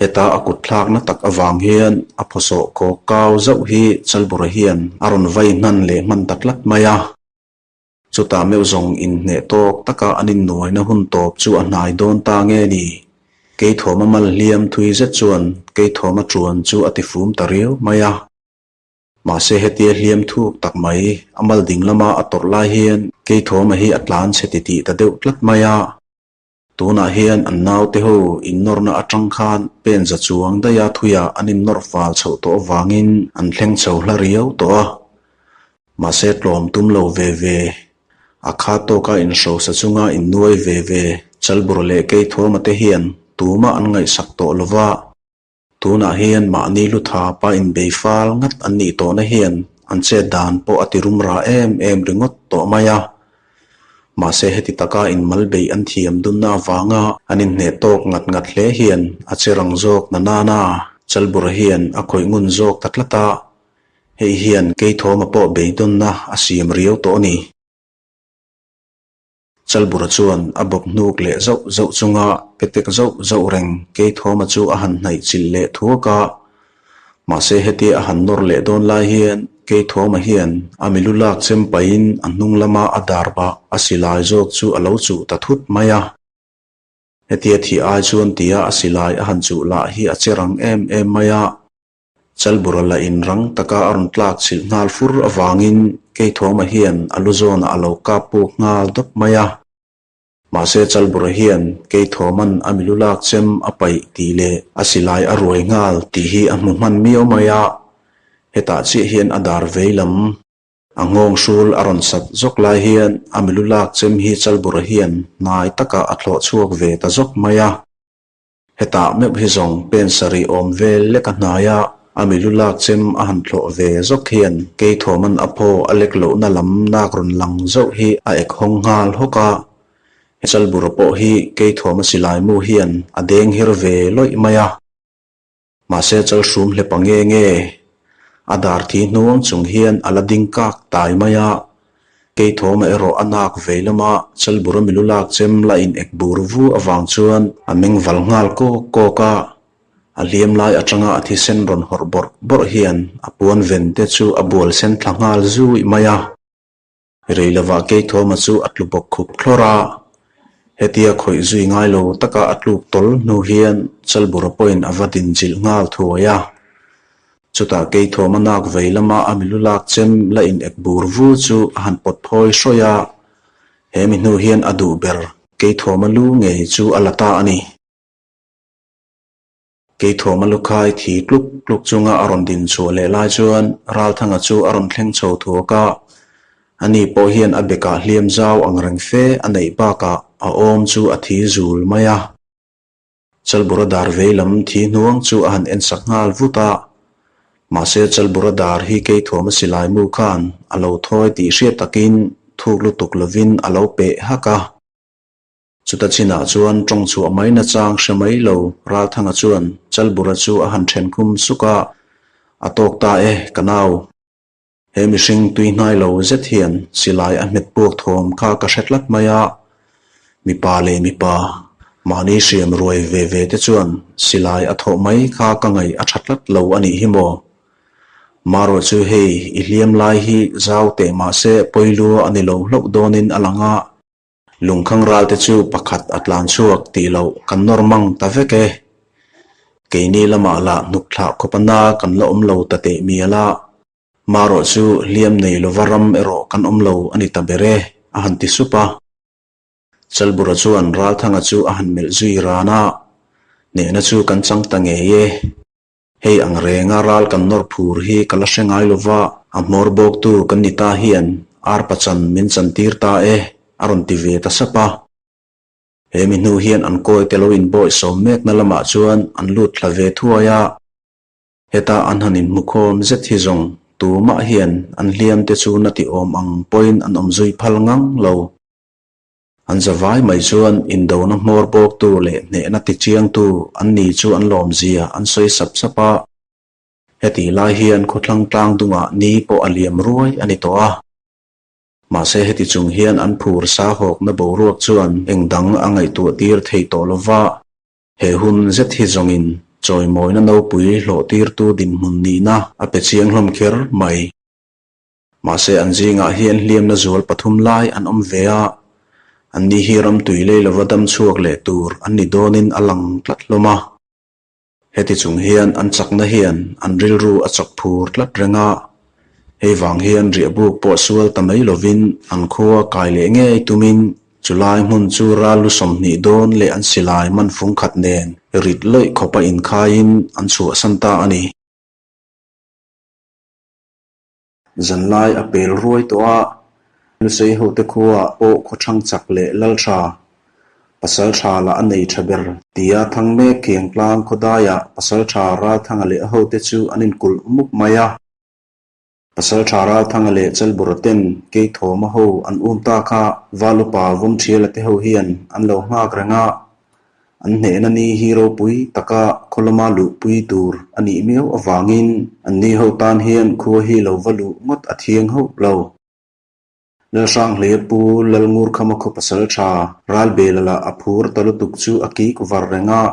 Speaker 2: Heta a kut thlakna tak avang hian a phawsawh kawk kau zauh hi Chalbura hian a rawn vai hnan leh hman ta tlat mai a. Chutah meuh zawng inhneh tawk taka an innuaina hun tawp chu a hnai dawn ta nge ni? Keithuama mal hliam thui zet chuan Keithuama ṭuan chu a tifum ta riau mai a. Mahse hetia hliam thuk tak mai a mal ding lama a tawrh lai hian Keithuama hi a tlan chhe titih ta deuh tlat mai a. Tunah hian an naute ho innawrna atang khan pen za chuang daiha thuiah an innawr fal chhoh tawh avangin an thleng chho hla riau tawh a. Mahse tlawm tum lo ve ve, a kha tawka inhrosa chunga innuai ve ve Chalbur leh Keithuama te hian tumah an ngaihsak tawh lova. Tunah hian mahni lu tha pa inbei fal ngat an nih tawhna hian an chet dan pawh a ti rum ra em em ringawt tawh mai a. Mahse heti taka inmal beih an thiam dunna avanga an inhneh tawk ngat ngat hle hian a che rang zawk na nana Chalbura hian a khawih ngun zawk ta tlat a, hei hian Keithawma pawh beidawnna a siam riau tawh a ni. Chalbura chuan a bawp hnuk leh zauh zauh chunga petek zauh zauh reng Keithawma chu a han hnaih chilh leh thuak a. Mahse hetia a han nawr leh dawn lai hian Keithawma hian a milu lak chem pahin a hnung lama a dar bah a silai zawk chu a lo chuh ta thut mai a. Hetia thih ai chuan tia a silai a han chuh lah hi a che rang em em mai a. Chalbura la in rang taka a rawn tlak chilh nghal fur avangin Keithuama hian a lu zawnah a lo kap puk nghal dawp mai a. Mahse Chalbura hian Keithuaman a milu lak chem a paih tih leh a silai a ruai nghal tih hi a hmu hman miau mai a, hetah chiah hian a dar vei lam A nghawng hrul a rawn sat zawk lai hian a milu lak chem hi Chalbura hian hnai takah a thlawh chhuak ve ta zawk mai a. Hetah meuh hi zawng pen sarih awm vel lek a hnai a, a milu lak chem a han thlawh ve zawk hian Keithuaman a phaw a lek lohna lam nak rawn lang zauh hi a ek hawng nghal hawk a. Chalbura pawh hi Keithuama silai mu hian a deng her ve lawih mai a. Mahse chalhrum hlepa nge nge a dar thi hnuang chung hian a la ding kak tai mai a, Keithawma erawh a nak vei lama Chalbura milu lak chem la in ek bur vu avang chuan a meng val nghal kawk kawk a, a hliam lai atanga a thisen rawn hawrh bawrh bawrh hian a puan ven te chu a bual sen thla nghal zui mai a. Rei lovah Keithuama chu a tlu bawk khup thlawr a, hetia khawih zui ngai lo taka a tluk tawl hnu hian Chalbura pawhin a va dinchilh nghal thuai a. Chutah Keithuama nak vei lama a milu lak chem la in ek bur vu chu a han pawt phawi hrawih a, he mi hnu hian a duh ber Keithuama lu ngei chu a la ta a ni. Keithuama lukhai thi tluk tluk chunga a rawn din chhuah leh lai chuan Ralthanga chu a rawn thleng chho thuak a, ani pawh hian a bekah hliam zau ang reng fe a neih bakah a awm chu a thi zul mai a. Chalbura dar vei lam thi hnuang chu a han en sak nghal vut a, mahse Chalbura dar hi Keithuama silai mu khan a lo thawi tih hriat takin thuk lutuk lovin a lo peh hak a. Chuta chinah chuan tawng chhuah mai nachang hre mai lo Ralthanga chuan Chalbura chu a han then khum suk a, A tawk ta e, ka nau. He mihring tui hnai lo zet hian silai a hmet puak thawm kha ka hre tlat mai a, mipa leh mipa, mahni hriam ruai ve ve te chuan silai a thawh mai kha ka ngaih a tha tlat lo a nih hi maw? Marawh chu hei i hliam lai hi zau teh mahse pawilua a ni lo hlauh dawnin a lang a, Lungkhang ralte chu pakhat a tlan chhuak tih loh kan nawr mang ta vek e. Keini lamah lah hnuk thlah khawp a na kan la awm lo ta teh mial a. Marawh chu hliam nei lova ram erawh kan awm lo a ni ta ber e, a han ti sup a. Chalbura chuan Ralthanga chu a han melh zui ran a, Hnehna chu kan chang ta ngei e. Hei ang renga ral kan nawr phur hi ka la hre ngai lova, a hmawr bawktu kan ni ta hian arpa chan min chantir ta e, a rawn ti ve ta sap a. He mi hnu hian an kawi te lo inbawih sawm mekna lamah chuan an lut thla ve thuai a. Heta an han inhmukhawm zet hi zawng tumah hian an hliam te chu na ti awm ang pawhin an awm zui phal ngang lo. An zavai mai chuan indona hmawr bawktu leh hnehna tichiangtu an ni chu an lawmzia an sawi sap sap a. Hetih lai hian khawthlang tlang dungah ni pawh a liam ruai a ni tawh a. Mahse heti chung hian an phur sa hawkna boruak chuan eng dang a ngaihtuah tir thei tawh lo va, he hun zet hi zawngin chawimawina nopui hlawhtirtu dinhmun nihna a pe chiang hlawm kher mai. Mahse an zingah hian hliamna zual pathum lai an awm ve a, anni hi ram tui lei lova dam chhuak leh tur an ni dawnin a lang tlat hlawm a. Heti chung hian an chakna hian an rilru a chawk phur tlat reng a, hei vang hian riahbuk pawh sual ta mai lovin an khua kai leh ngei tumin chulai hmun chu ral lu 20 dawn leh an silai man fung khat nen rit lawih khawpa inkhaiin an chhuahsan ta a ni. Zanlai a pel ruai tawh a, Lusei hote khuaah pawh khawthlang chak leh lal tha, pasal tha lah a nei tha ber tia thang mek Khiangtlang khawdaiah pasal tha Ralthanga leh a hote chu an inkulh mup mai a. Pasal tha Ralthanga leh Chalbura ten Keithawma ho an um ta kha Valupa Vawmthiala te ho hian an lo nghak reng a, An hnehna ni hi ropui taka khaw lama luhpui tur a nih miau avangin anni ho tan hian khua hi lo va luh ngawt a thiang hauh lo. Lalhranghleia pu Lalngurkhama khaw pasal tha Ralbela lah a phur ta lutuk chu a kik var reng a.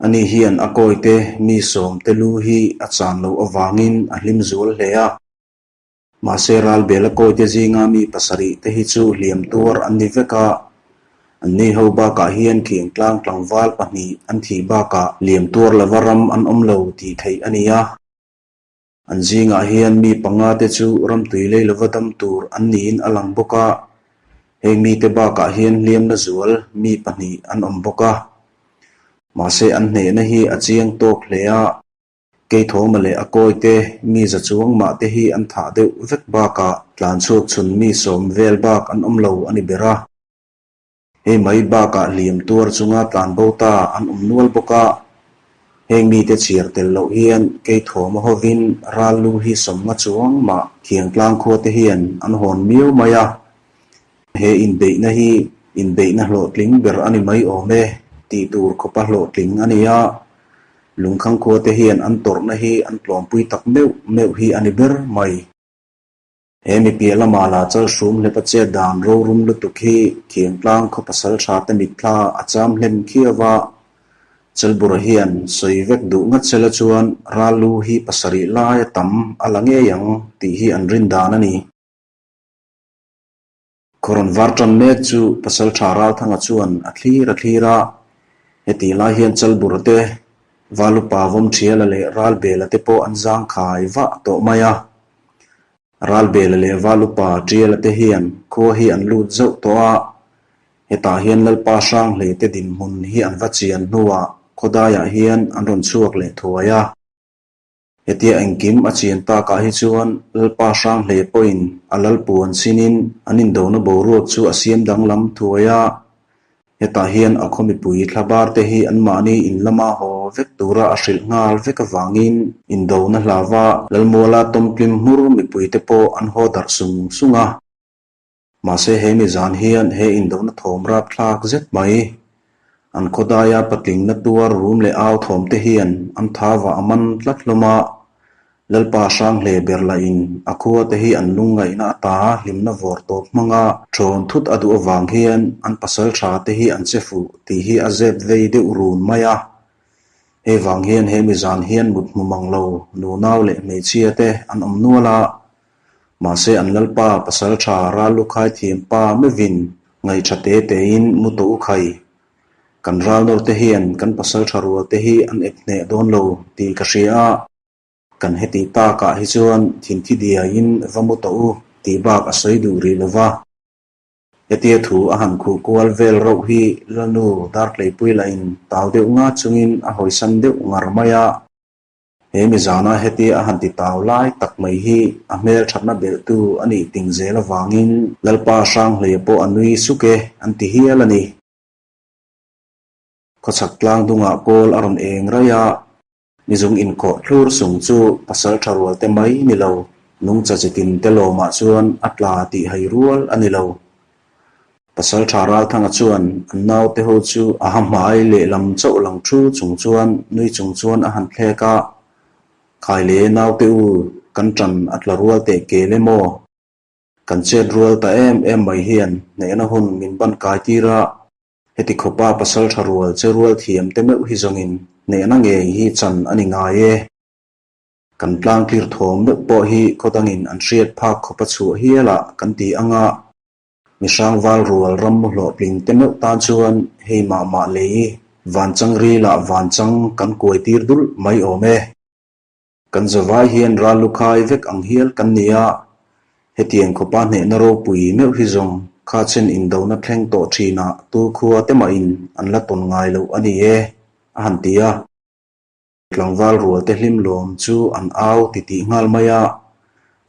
Speaker 2: Ani hian a kawite mi sawmte lu hi a chan loh avangin a hlim zual hle a. Mahse Ralbela kawite zinga mi pasarih te hi chu hliam tuar an ni vek a, anni ho bakah hian Khiangtlang tlangval pahnih an thih bakah hliam tuar lova ram an awm lo tih theih a ni a. An zingah hian mi panga te chu ramtui lei lova dam tur an niin a lang bawk a, heng mite bakah hian hliamna zual mi pahnih an awm bawk a. Mahse an hnehna hi a chiang tawk hle a, Keithawma leh a kawite mi za chuang mah te hi an thah deuh vek bakah tlanchhuak chhun mi sawm vel bak an awm lo a ni ber a. Hei mai bakah hliam tuar chunga tlanbo ta an awm nual bawk a, heng mite chhiar tel loh hian Keithawma hovin ral lu hi sawmnga chuang mah Khiangtlang khua te hian an hawn miau mai a. He inbeihna hi inbeihna hlawhtling ber a ni mai awm e tih tur khawpa hlawhtling a ni a, Lungkhang khua te hian an tawrhna hi an tlawmpui tak meuh meuh hi a ni ber mai. He mi piah lama la chal hrum hlepa chet dan rorum lutuk hi Khiangtlang khaw pasal tha te mitthla a cham hlem khiau a, Chalbura hian sawi vek duh ngat sela chuan ral lu hi pasarih lai a tam a la ngei ang tih hi an rin dan a ni. Kawrawn var tan mek chu pasal tha Ralthanga chuan a thlir a thlir a, hetih lai hian Chalbura te, Valupa Vawmthiala leh Ralbela te pawh an zangkhai vah tawh mai a. Ralbela leh Valupa Tiala te hian khua hi an lut zauh tawh a, hetah hian Lalpa Hranghlei te dinhmun hi an va chian hnuah khawdaiah hian an rawn chhuak leh thuai a. Hetia engkim a chian takah hi chuan Lalpa Hranghlei pawhin a lalpuan chinin an indona boruak chu a siam danglam thuai a, Hetah hian a khaw mipui thlabar te hi anmahni in lama haw vek tura a hrilh nghal vek avangin indona hlava Lalmuala tawmtlim hmur mipui te pawh an haw darh sung sung a. Mahse he mi zan hian he indona thawm rapthlak zet mai an khawdaia patlingna tuar rum leh au thawm te hian an thava a man tlat hlawm a, Lalpa Hranghle ber lahin a khua te hi an lungngaihna ata hlimna vawr tawp hmanga thawn thut a duh avang hian an pasal tha te hi an che fuh tih hi a zep vei deuh run mai a. Hei vang hian he mi zan hian mut hmu mang lo nunau leh hmeichhia te an awm nual a, mahse an Lalpa pasal tha ral lukhai thiam pa meuhin ngaihṭha te tein mu tawh u khai. Kan ral nawr te hian kan pasal tha rual te hi an ep hneh dawn lo tih ka hria a, kan heti takah hi chuan thinthi diaiin va mu tawh u tih bak a sawi duh rih lo va. Hetia thu a han khuh kual vel rauh hi Lalnu Dartleipui lahin tau deuh nga chungin a hawisan deuh ngar mai a. He mi zana hetia a han ti tau lai tak mai hi a hmel thatna belhtu a nih ting zel avangin Lalpa Hranghleia pawh a nui suk e an ti hial a ni. Khawchhak tlang dungah kawl a rawn eng raih a, mizung inkhawh thlur sung chu pasal tha rual te mai ni lo, nungcha chitin te lawmah chuan a tla tih hai rual a ni lo. Pasal tha Ralthanga chuan an naute ho chu a ha hmai lehlam chauh lang thu chung chuan nui chung chuan a han thlek a, Khaile naute u, kan tan a tla rual teh kel em aw? Kan chet rual ta em em mai hian hnehna hun min ban kai tir a, heti khawpa pasal tha rual che rual thiam te meuh hi zawngin hnehna ngei hi chan a ni ngai e. Kan tlangtlir thawm meuh pawh hi khaw dangin an hriat phak khawpa chhuah hialah kan ti ang a, Mihrang val rual ram mu hlawhtling te meuh tan chuan hei mah mah lei vanchang rilah vanchang kan kuai tir dulh mai awm e. Kan zavai hian ral lukhai vek ang hial kan ni a, hetiang khawpa hnehna ropui meuh hi zawng kha chen indona thleng tawh thinah tu khua te mahin an la tawn ngai loh a ni e, a han ti a. Tlangval rual te hlim lawm chu an au ti tih nghal mai a,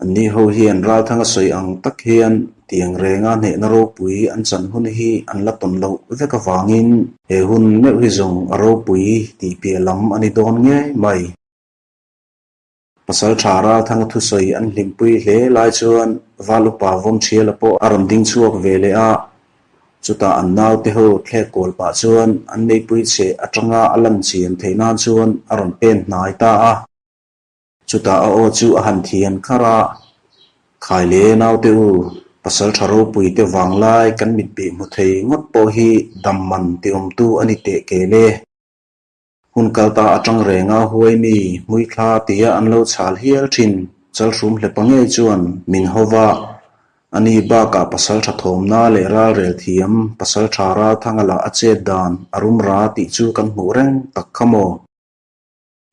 Speaker 2: anni ho hian Ralthanga sawi ang tak hian tiang renga hnehna ropui an chan hun hi an la tawn loh vek avangin he hun meuh hi zawng a ropui tih piah lam a ni dawn ngei mai. Pasal tha Ralthanga thusawi an hlimpui hle lai chuan Val upa Vawmthiala pawh a rawn ding chhuak ve leh a, chutah an naute ho thlek kual pah chuan an meipui cheh atanga a lan chian theih nan chuan a rawn pen hnai ta a. Chutah a aw chu a han thian kharh a, Khaile naute u, pasal tha ropui te vanglai kan mitbih hmu thei ngawt pawh hi dam man ti awmtu a ni teh kel e. Hun kal ta atang renga huai mi hmuithla tia an lo chhal hial thin. Chalhrum hlepa ngei chuan min ho va, ani bakah pasal tha thawmna leh ralrel thiam pasal tha Ralthanga lah a chet dan a rum ra tih chu kan hmuh reng tak kha maw?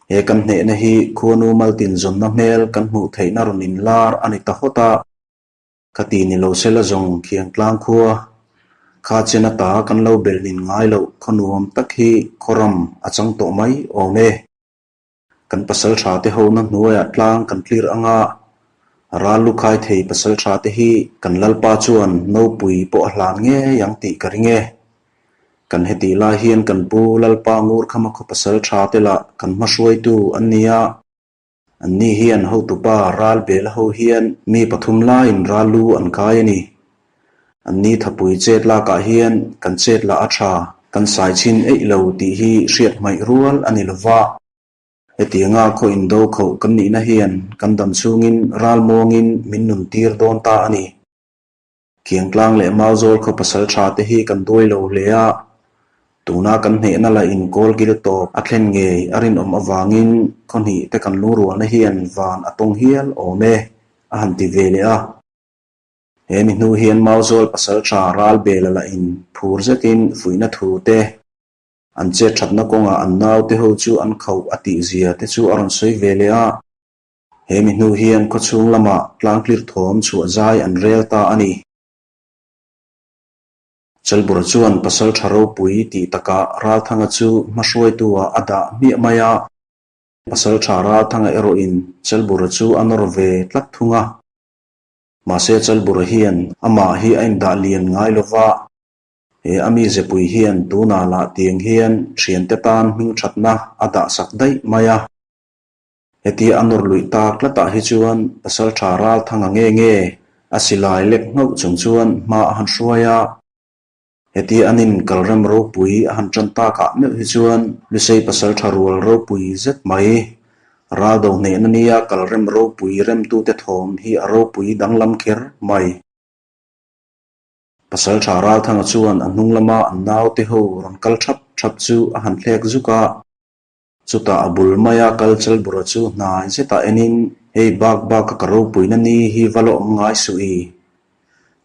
Speaker 2: He kan hnehna hi khuanu maltin zawnna hmel kan hmuh theihna rawn inlar a ni ta hawt a. Ka ti ni lo sela zawng Khiangtlang khua kha chen ata kan lo belh nin ngai loh khaw nuam tak hi khawram a chang tawh mai awm e. Kan pasal tha te hona hnuaiah tlang kan tlir anga ral lu khai thei pasal tha te hi kan lalpa chuan nopui pawh a hlan ngei ang tih ka ring e. Kan hetih lai hian kan pu lalpa ngur khama khaw pasal tha te lah kan hmahruaitu an ni a. Anni hian hotupa ral bel ho hian mi pathum laiin ral lu an kai a ni. Anni thapui chet lakah hian kan chet lah a tha, kan sai chhin eih lo tih hi hriat hmaih rual a ni lova. Hetianga khaw indo khoh kan nihna hian kan dam chhungin ral muangin min nun tir dawn ta a ni. Khiangtlang leh Mauzawl khaw pasal tha te hi kan duai lo hle a, tuna kan hnehna la in kawl kil tawp a thlen ngei a rinawm avangin khaw hnih te kan lungrualna hian van a tawng hial awm e, a han ti ve leh a. He mi hnu hian Mauzawl pasal tha ral bela la in phur zetin fuihna thu te, an chet thatna kawngah an naute ho chu an khauh a tih zia te chu a rawn sawi ve leh a. He mi hnu hian khawchhung lamah tlangtlir thawm chhuah zai an rel ta a ni. Chalbura chuan pasal tha ropui tih takah Ralthanga chu hmahruaitu-ah a dah hmiah mai a, pasal tha Ralthanga erawhin Chalbura chu a nawr ve tlat thung a. Mahse Chalbura hian amah hi a indah lian ngai lo va, he a mizepui hian tunah lah tiang hian thiante tan hmingthatna a dahsak daih mai a. Hetia a nawr luih tak tlatah hi chuan pasal tha ral thanga nge nge a silai lek nghauh chung chuan hma a han hruai a. Hetia an in kalrem ropui a han tan takah meuh hi chuan Lusei pasal tha rual ropui zet mai. Ral do hnehna nia kalrem ropui remtute thawm hi a ropui danglam kher mai. Pasal tha ral thanga chuan a hnung lama an naute ho rawn kal thap thap chu a han thlek zuk a. Chutah a bul maia kal Chalbura chu hnai zetah enin, Hei bak baka ka ropuina ni hi va la awm ngai suh i.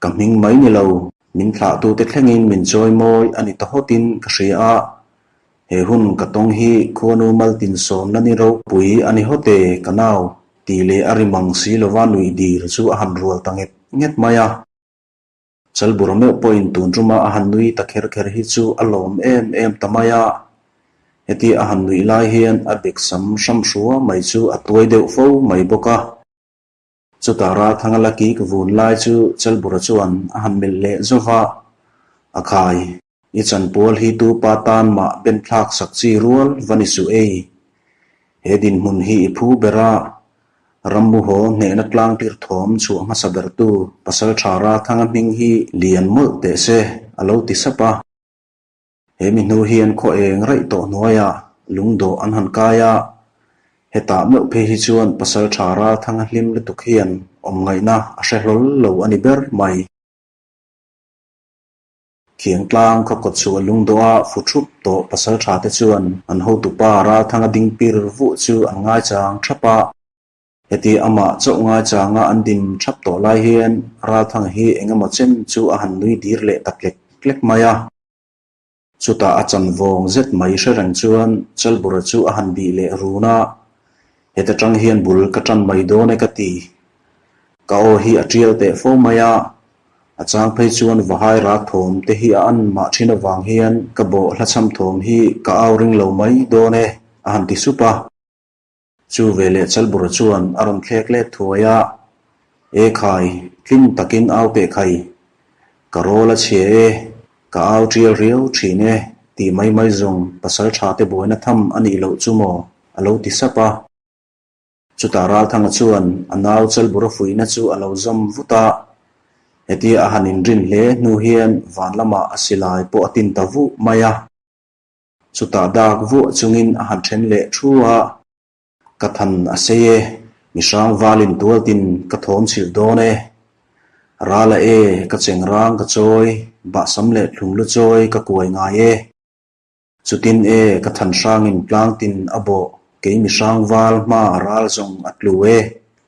Speaker 2: Ka hming mai ni lo, min thlahtute thlengin min chawi mawi a ni ta hawtin ka hria a. He hun ka tawng hi khuanu maltin sawmna ni ropui a ni hawt e, ka nau, tih leh a ri mang si lova nuih dil chu a han rual ta nget nget mai a. Chalbura meuh pawhin tun tuma a han nui ta kher kher hi chu a lawm em em ta mai a. Hetia a han nuih lai hian a bek sam hram hrua mai chu a tuai deuh fo mai bawk a. Chutah Ralthanga la kik vun lai chu Chalbura chuan a han melh leh zauh va, A khai, i chanpual hi tu pa tan mah ben thlak sak chi rual va ni suh ei. He dinhmun hi i phu ber a, Rammu haw hnehna tlangtir thawm chhuah hmasa bertu Pasal Tha Ralthanga hming hi lian mawlh teh se, a lo ti sap a. He mi hnu hian khaw eng raih tawh hnuaiah lungdawh an han kai a, hetah meuh phei hi chuan Pasal Tha Ralthanga hlim lutuk hian awm ngaihna a hre hlawl lo a ni ber mai. Khiangtlang khaw kawt chhuah lungdawh a fu thup tawh pasal tha te chuan an hotupa Ralthanga ding pir vuh chu an ngaichang thap a. Heti amah chauh ngaichanga an din thap tawh lai hian Ralthanga hi eng emaw chen chu a han nui dir leh ta tlek tlek mai a. Chutah a chan vawng zet mai hre reng chuan Chalbura chu a han bih leh run a, Heta tang hian bul ka tan mai dawn e ka ti. Ka aw hi a tial teh fo mai a, a chang phei chuan vahai rak thawm te hi a an mah thin avang hian ka bawh hlachham thawm hi ka au ring lo mai dawn e, a han ti sup a. Chu veleh Chalbura chuan a rawn thlek let thuai a, E khai, tlin takin au teh khai. Ka rawl a chhia e, ka au tial riau thin e, tih mai mai zawng pasal tha te buaina tham a nih loh chu maw? a lo ti sap a. Chutah Ralthanga chuan a nau Chalbura fuihna chu a lo zawm vut a, hetia a han inrin hle hnu hian van lamah a silai pawh a tin ta vuh mai a. Chutah dak vuah chungin a han then leh thu a, Ka than a sei e, mi hrang valin tualtin ka thawm chhilh dawn e. Rala e, ka cheng rang ka chawi, bahsam leh thlung lu chawi ka kuai ngai e. Chutin e, ka than hrangin tlangtin a bawh, kei mi hrang val hma ral zawng a tlu e,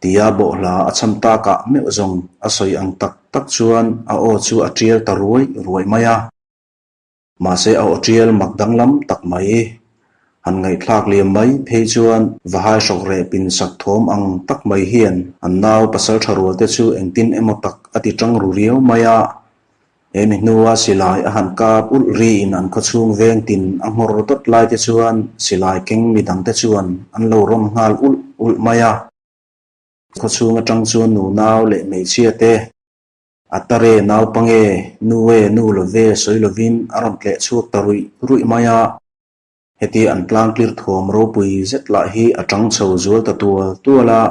Speaker 2: tia bawhhla a cham takah meuh zawng a sawi ang tak tak chuan a aw chu a tial ta ruai ruai mai a. Mahse a aw tial mak danglam tak mai. Han ngaihthlak liam mai phei chuan Vahai hrawk reh pin sak thawm ang tak mai hian an nau pasal tha rual te chu engtin emaw tak a ti tang ru riau mai a. He mi hnua silai a han kap ulh riin an khawchhung veng tin a nghawr dawt lai te chuan silai keng mi dang te chuan an lo rawn nghal ulh ulh mai a. Khawchhung atang chuan nunau leh hmeichhia te A tare naupange, nu e, nu love sawi lovin a rawn tleh chhuak ta ruih ruih mai a. Heti an tlangtlir thuam ropui zet lah hi a tang chho zual ta tual tual a.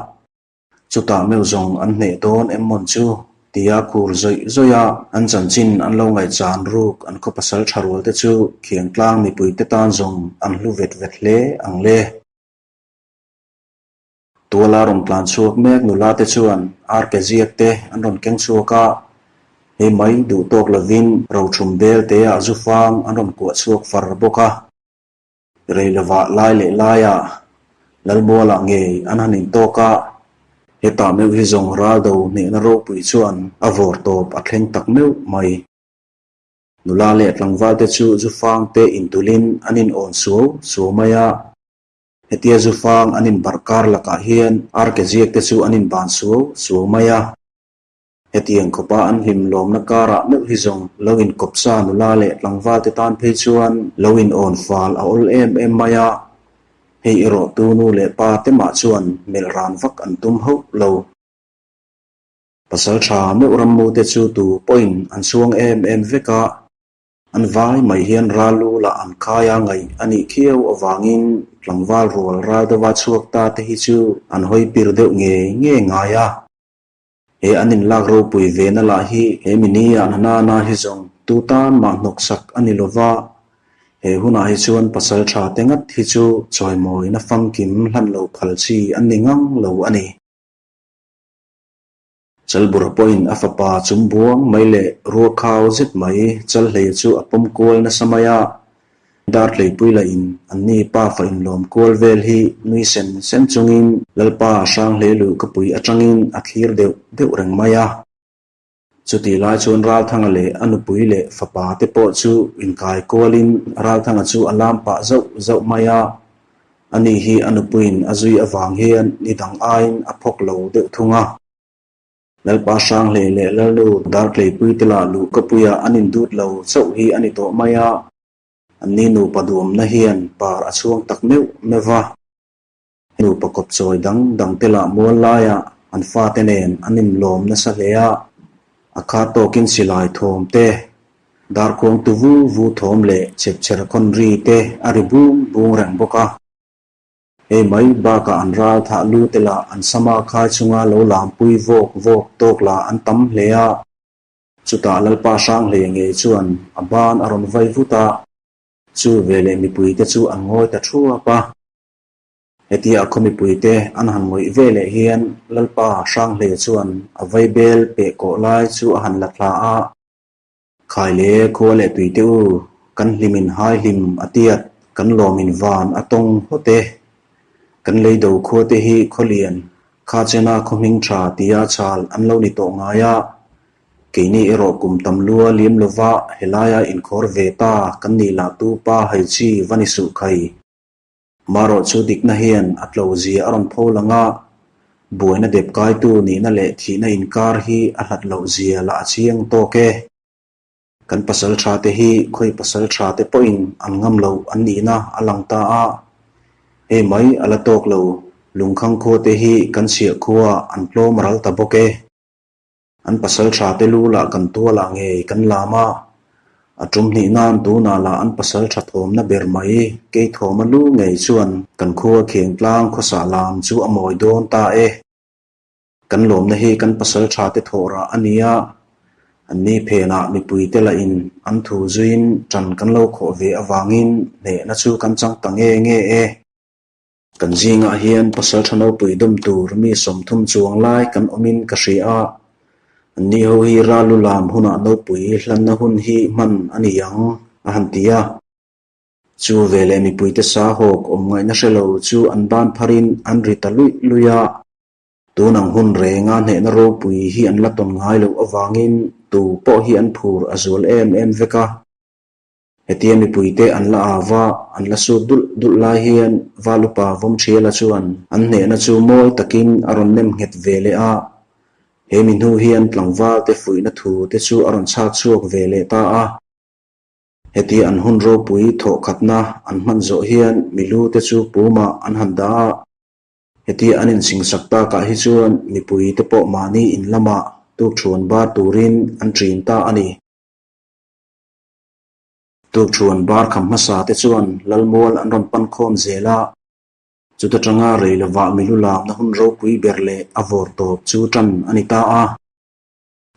Speaker 2: Chutah meuh zawng an hneh dawn em mawn chu? tia khur zawih zawih a, an chanchin an lo ngaihchan ruk an khaw pasal tha rual te chu khiangtlang mipui te tan zawng an hlu vet vet hle ang le. Tuala rawn tlan chhuak mek nula te chuan arke ziak te an rawn keng chhuak a, hei mai duh tawk lovin rothum bel te ah zufang an rawn kuah chhuak far bawk a. Rei lovah lai leh laiah Lalmualah ngei an han intawk a, hetah meuh hi zawng raldo hnehna ropui chuan a vawr tawp a thleng tak meuh mai. Nula leh tlangval te chu zufang te intulin an in awn suau suau mai a. Hetia zufang an inbarh kar lakah hian arke ziak te chu an inban suau suau mai a. Hetiang khawpa an hlim lawmna karah meuh hi zawng lo inkawp sa nula leh tlangval te tan phei chuan lo in awn fal a awl em em mai a. Hei erawh tu nu leh pa te mah chuan melh ran vak an tum hauh lo. Pasal tha meuh rammu te chu tu pawhin an chhuang em em vek a. An vai mai hian ral lu lah an khai a ngaih a nih khiau avangin tlangval rual ral deuha chhuak ta te hi chu an hawi pir deuh ngei ngei ngai a. He an inlak ropui ve na lah hi he mini ah Nanana hi zawng tu tan mah hnawk sak a ni lova, he hunah hi chuan pasal tha te ngat hi chu chawimawina famkim hlan lo phal chi an ni ngang lo a ni. Chalbura pawhin a fapa chum buang mai leh ruakhau zet mai Chalhleia chu a pawm kual nasa mai a, Dartleipui lahin anni pafa inlawm kual vel hi nui sen sen chungin Lalpa Hranghlelu ka pui atangin a thlir deuh deuh reng mai a. Chutih lai chuan Ralthanga leh a nupui leh fapa te pawh chu inkai kualin Ralthanga chu a lam pah zauh zauh mai a, ani hi a nupuiin a zui avang hian ni dang aiin a phawk lo deuh thung a. Lalpa Hranghlei leh Lalnu Dartleipui te lah luhkapuia an indut lo chauh hi a ni tawh mai a, anni nupa duamna hian par a chhuang tak meuh meuh va. Nupa kawpchawi dang dang te lah mual laiah an fate nen an inlawm nasa hle a, a kha tawkin silai thawm te, darkhuang tu vu vu thawm leh chhepchher khawn ri te a ri bung bung reng bawk a. Hei mai bakah an ral thah lu te lah an sama khai chunga lo lampui vawk vawk tawk lah an tam hle a. Chutah Lalpa Hranghlei ngei chuan a ban a rawn vai vut a, chu veleh mipui te chu an ngawi ta thuap a. Hetia a khaw mipui te an han ngawih ve leh hian Lalpa Hranghlei chuan a vaibel peh kawh lai chu a han la thla a. Khai le khua leh tui te u, kan hlim in hai hlim a tiat, kan lawm in van a tawng hawt e. Kan lei do khua te hi khaw lian, kha chena khaw hming tha tia chal an lo ni tawh ngai a. Keini erawh kum tam lua liam lova helaia inkhawr ve ta kan nih lah tu pa hai chi va ni suh khai. Marawh chu dikna hian a tlo zia a rawn pho lang a, buaina dep kaitu nihna leh thihna inkar hi a hlat loh zia lah a chiang tawk e. Kan pasal tha te hi khawi pasal tha te pawhin an ngam loh an nihna a lang ta a, hei mai a la tawk lo, lungkhang khua te hi kan chhiah khua an tlawm ral ta bawk e. An pasal tha te lu lah kan tualah ngei kan lam a, a tum hnih nan tunah lah an pasal tha thawmna ber mai kei thawma lu ngei chuan kan khua Khengtlang khawsah lam chu a mawi dawn ta e. Kan lawmna hi kan pasal tha te thawh rah a nia, anni phenah mipui te lah in an thu zuiin ṭan kan lo khawh ve avangin hnehna chu kan chang ta nge nge e. Kan zingah hian pasal tha nopui dawm tur mi 30 chuang lai kan awmin ka hria a, anni ho hi ral lu lam hunah nopui hlanna hun hi hman a ni ang, a han ti a. Chu veleh mipuite sa hawk awm ngaihna hre lo chu an ban pharin an ri ta luih luih a. Tun ang hun renga hnehna ropui hi an la tawn ngai loh avangin tu pawh hi an phur a zual em em vek a. Hetia mipuite an la au va, an la sut dulh dulh lai hian Valupa Vawmṭhiala chuan an hnehna chu mawi takin a rawn nem nghet ve leh a. He mi hnu hian tlangvalte fuihna thu te chu a rawn chhak chhuak ve leh ta a. Hetia an hun ropui thawhkhatna an hman zawh hian milu te chu pumah an han dah a. Hetia an insingsak takah hi chuan mipui te pawh mahni in lamah tukṭhuan bar turin an ṭin ta a ni. Tukṭhuan bar kham hmasa te chuan Lalmual an rawn pan khawm zel a, chuta tanga rei lovah milu lamna hun ropui ber leh a vawr tawp chu ṭan a ni ta a.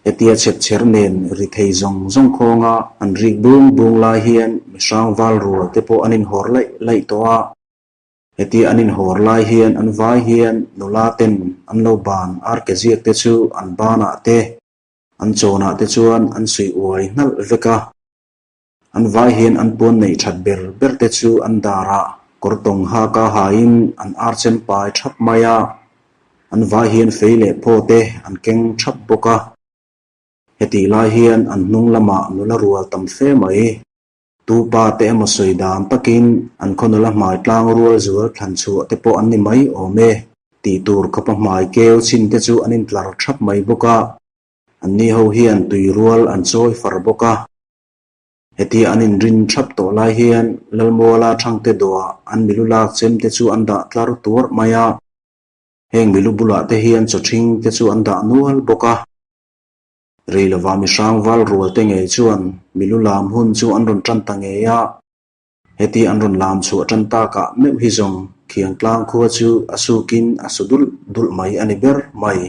Speaker 2: Hetia chhepchher nen ri thei zawng zawng khawnga an rik bung bung lai hian mihrang val rual te pawh an inhawr laih laih tawh a. Hetia an inhawr lai hian an vai hian nula ten an lo ban arke ziak te chu an banah te, An chawnah te chuan an suih uai hnalh vek a, an vai hian an puan neih that ber ber te chu an darah kawr tawng haka hain an ar chem pai thap mai a, an vai hian fei leh phaw te an keng thap bawk a. Hetih lai hian an hnung lamah nula rual tam fe mai. Tu pa te emaw sawi dan takin an khaw nula hmai tlang rual zual thlan chhuah te pawh an ni mai awm e tih tur khawpa hmai keu chin te chu an intlar thap mai bawk a, anni ho hian tui rual an chawi far bawk a. Hetia an inrin thap tawh lai hian Lalmuala Thangte dawhah an milu lak chem te chu an dah tlar tuarh mai a, heng milu bulah te hian chaw thing te chu an dah nual bawk a. Rei lova mi hrang val rual te ngei chuan milu lam hun chu an rawn tan ta ngei a, heti an rawn lam chhuah tan takah meuh hi zawng Khiangtlang khua chu a sukin a su dulh dulh mai a ni ber mai.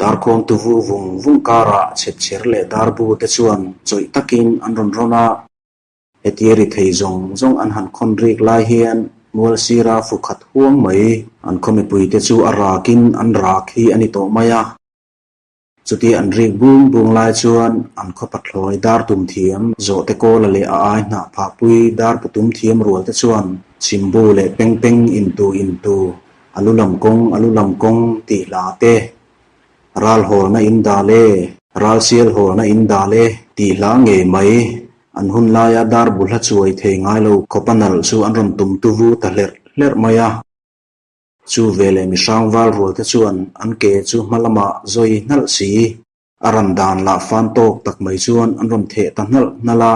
Speaker 2: Darkhuang tuvu vung vung karah chhepchher leh darbu te chuan chawih takin an rawn rawn a, Hetia ri thei zawng zawng an han khawn rik lai hian mual sira fu khat huang mai an khaw mipuite chu a rakin an rak hi a ni tawh mai a. Chutia an rik bung bung lai chuan an khaw pathlawi dar tum thiam zawhte kawla leh a ai hnah phahpui dar putum thiam rual te chuan chhimbu leh peng peng intu intu a lu lam kawng a lu lam kawng tih hla te Ral hawlna in dal e, ral sial hawlna in dal e tih hla ngei mai. An hun laia dar bu hla chuai thei ngai lo khawp a nalh chu an rawn tum tuvu ta hlerh hlerh mai a. Chu veleh mihrang val rual te chuan an ke chu hma lamah zawi hnalh si. A ran dan lah fan tawk tak mai chuan an rawn theh ta hnalh hnalh a.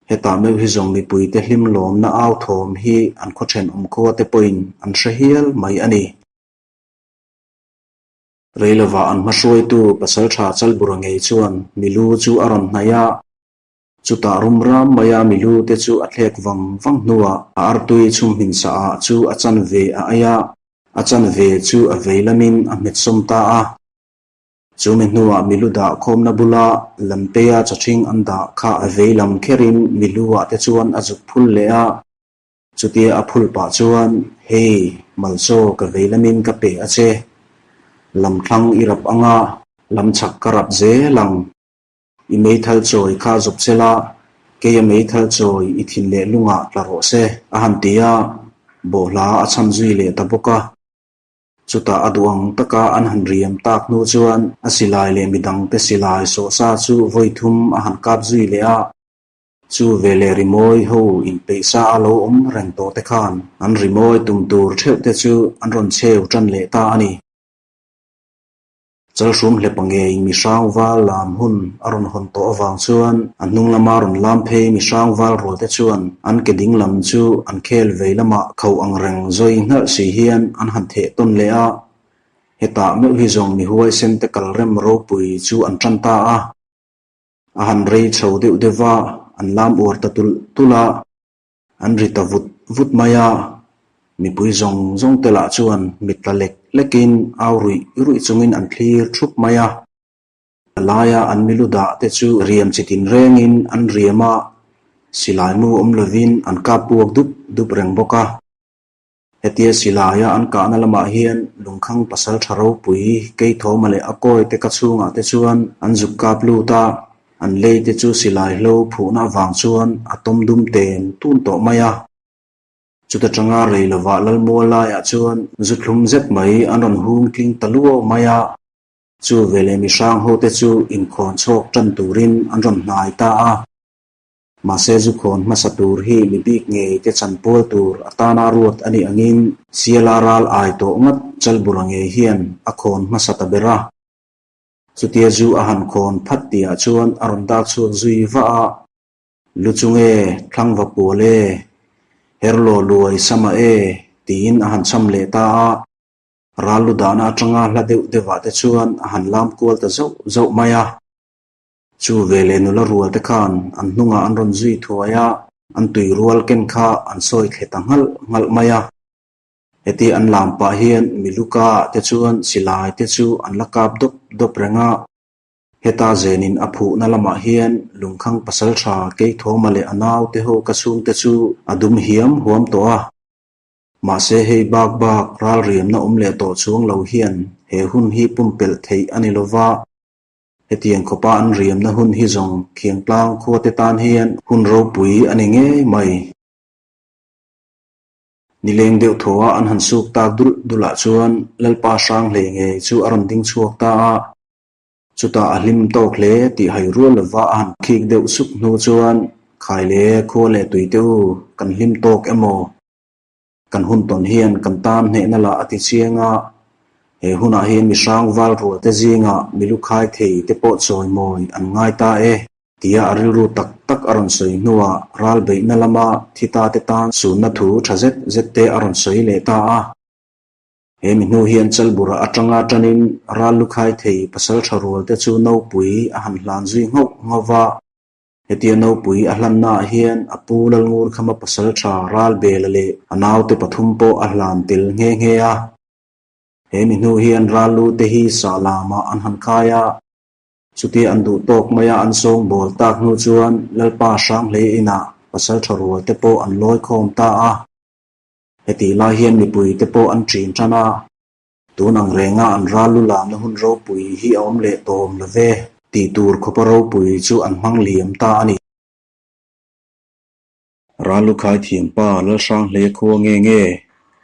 Speaker 2: Hetah meuh hi zawng mipuite hlim lawmna au thawm hi an khaw thenawm khua te pawhin an hre hial mai a ni. Rei lovah an hmahruaitu Pasalṭha Chalbura ngei chuan milu chu a rawn hnaih a, chutah rum ram maia milu te chu a thlek vang vang hnuah a artui chhumhmin sa ah chu a chanve a ei a, a chanve chu a vei lamin a hmet sawm ta a. Chu mi hnuah milu dah khawmna bula lamteia chawṭhing an dah kha a vei lam kherin milu ah te chuan a zuk phul leh a. Chutia a phul pah chuan, Hei, Malchaw ka vei lamin ka pe a che. Lam thlang i rap anga, lam chhak ka rap zel ang. I meithal chawi kha zawp che la, keia meithal chawi i thin leh lungah tla rawh se, a han ti a, bawhhla a chham zui leh ta bawk a. Chutah a duh ang taka an han riam tak hnu chuan a silai leh midangte silai sawhsa chu vawi thum a han kap zui leh a. Chu veleh rimawi ho inpeihsa a lo awm reng tawh te khan an rimawi tum tur theuh te chu an rawn cheu tan leh ta a ni. Chalhrum hlepa ngei mihrang val lam hun a rawn hawn tawh avang chuan a hnung lama rawn lam phei mihrang val rual te chuan an ke ding lam chu an khel vei lamah kho ang reng zawi hnalh si hian an han theh tawn leh a. Hetah meuh hi zawng mi huaisen te kalrem ropui chu an tan ta a. A han rei chho deuh deuh va, an lam uar ta tulh tulh a, an ri ta vut vut mai a. Mipui zawng zawng te lah chuan mit tla lek lekin au ruih ruih chungin an thlir thup mai a. A laia an milu dah te chu riam chi tin rengin an riam a, silai mu awm lovin an kap puak dup dup reng bawk a. Hetia silaia an kahna lamah hian lungkhang pasal tha ropui Keithawma leh a kawi te ka chhungah te chuan an zuk kap lut a, an lei te chu silai hlo phuhna avang chuan a tawm dum ten tun tawh mai a. Chuta tanga rei lovah Lalmual laiah chuan zu thlum zet mai an rawn hung tling ta luau mai a. Chu veleh mihrang hote chu inkhawn chhawk tan turin an rawn hnai ta a. Mahse zukhawn hmasa tur hi mi bik ngei te chanpual tur atana ruat a nih angin Siala ral ai tawh ngat Chalbura ngei hian a khawn hmasa ta ber a. Chutia zu a han khawn phat tihah chuan a rawn dak chhuak zui vah a, Lu chung e, thlang va pual e, herlaw luai sama e, tiin a han cham leh ta a. Ral lu dahna atanga hla deuh deuhah te chuan a han lam kual ta zauh zauh mai a. Chu veleh nula rual te khan an hnungah an rawn zui thuai a, an tui rual ken kha an sawi thle ta nghalh nghalh mai a. Heti an lam pah hian Miluka te chuan silai te chu an la kap dawp dawp reng a. Heta zenin a phuhna lamah hian lungkhang pasaltha Keithawma leh a naute ho ka chhungte chu a dum hiam huam tawh a. Mahse hei bak bak ralriamna awm leh tawh chuang lo hian he hun hi pumpelh theih a ni lova. Hetiang khawpa an riamna hun hi zawng Khiangtlang khuate tan hian hun ropui a ni ngei mai. Nileng deuh thaw a an han suk tak dulh dulhah chuan Lalpa hrang hlei ngei chu a rawn ding chhuak ta a. Chutah a hlim tawk hle tih hai rual lova a han khik deuh suk hnu chuan Khai le, khua leh tui te u, kan hlim tawk emaw? Kan hun tawn hian kan tan hnehna lah a ti chiang a, he hunah hian mi hrang val rual te zingah mi lu khai thei te pawh chawimawi an ngai ta e tia a rilru tak tak a rawn sawi hnuah ral beihna lama thi ta te tan sunna thu tha zet zet te a rawn sawi leh ta a. He mi hnu hian Chalbura atanga tanin ral lu khai thei pasal tha rual te chu nopui a han hlan zui nghauh nghauh va. Hetia nopui a hlannaah hian a pu Lalngurkhama pasal tha Ralbela leh a naute pathum pawh a hlan tel nghe nghe a. He mi hnu hian Rallu te hi sah lamah an han khai a. Chutia an duh tawk maia an sawng bawl tak hnu chuan Lalpa Hranghlei inah pasal tha rual te pawh an lawi khawm ta a. Hetih lai hian mipui te pawh an ṭin ṭan a. Tun ang renga an ral lu lamna hun ropui hi a awm leh tawm lo ve tih tur khawpa ropui chu an hmang liam ta a ni. Ral lu khai thiam pa Lalhranghle khua nge nge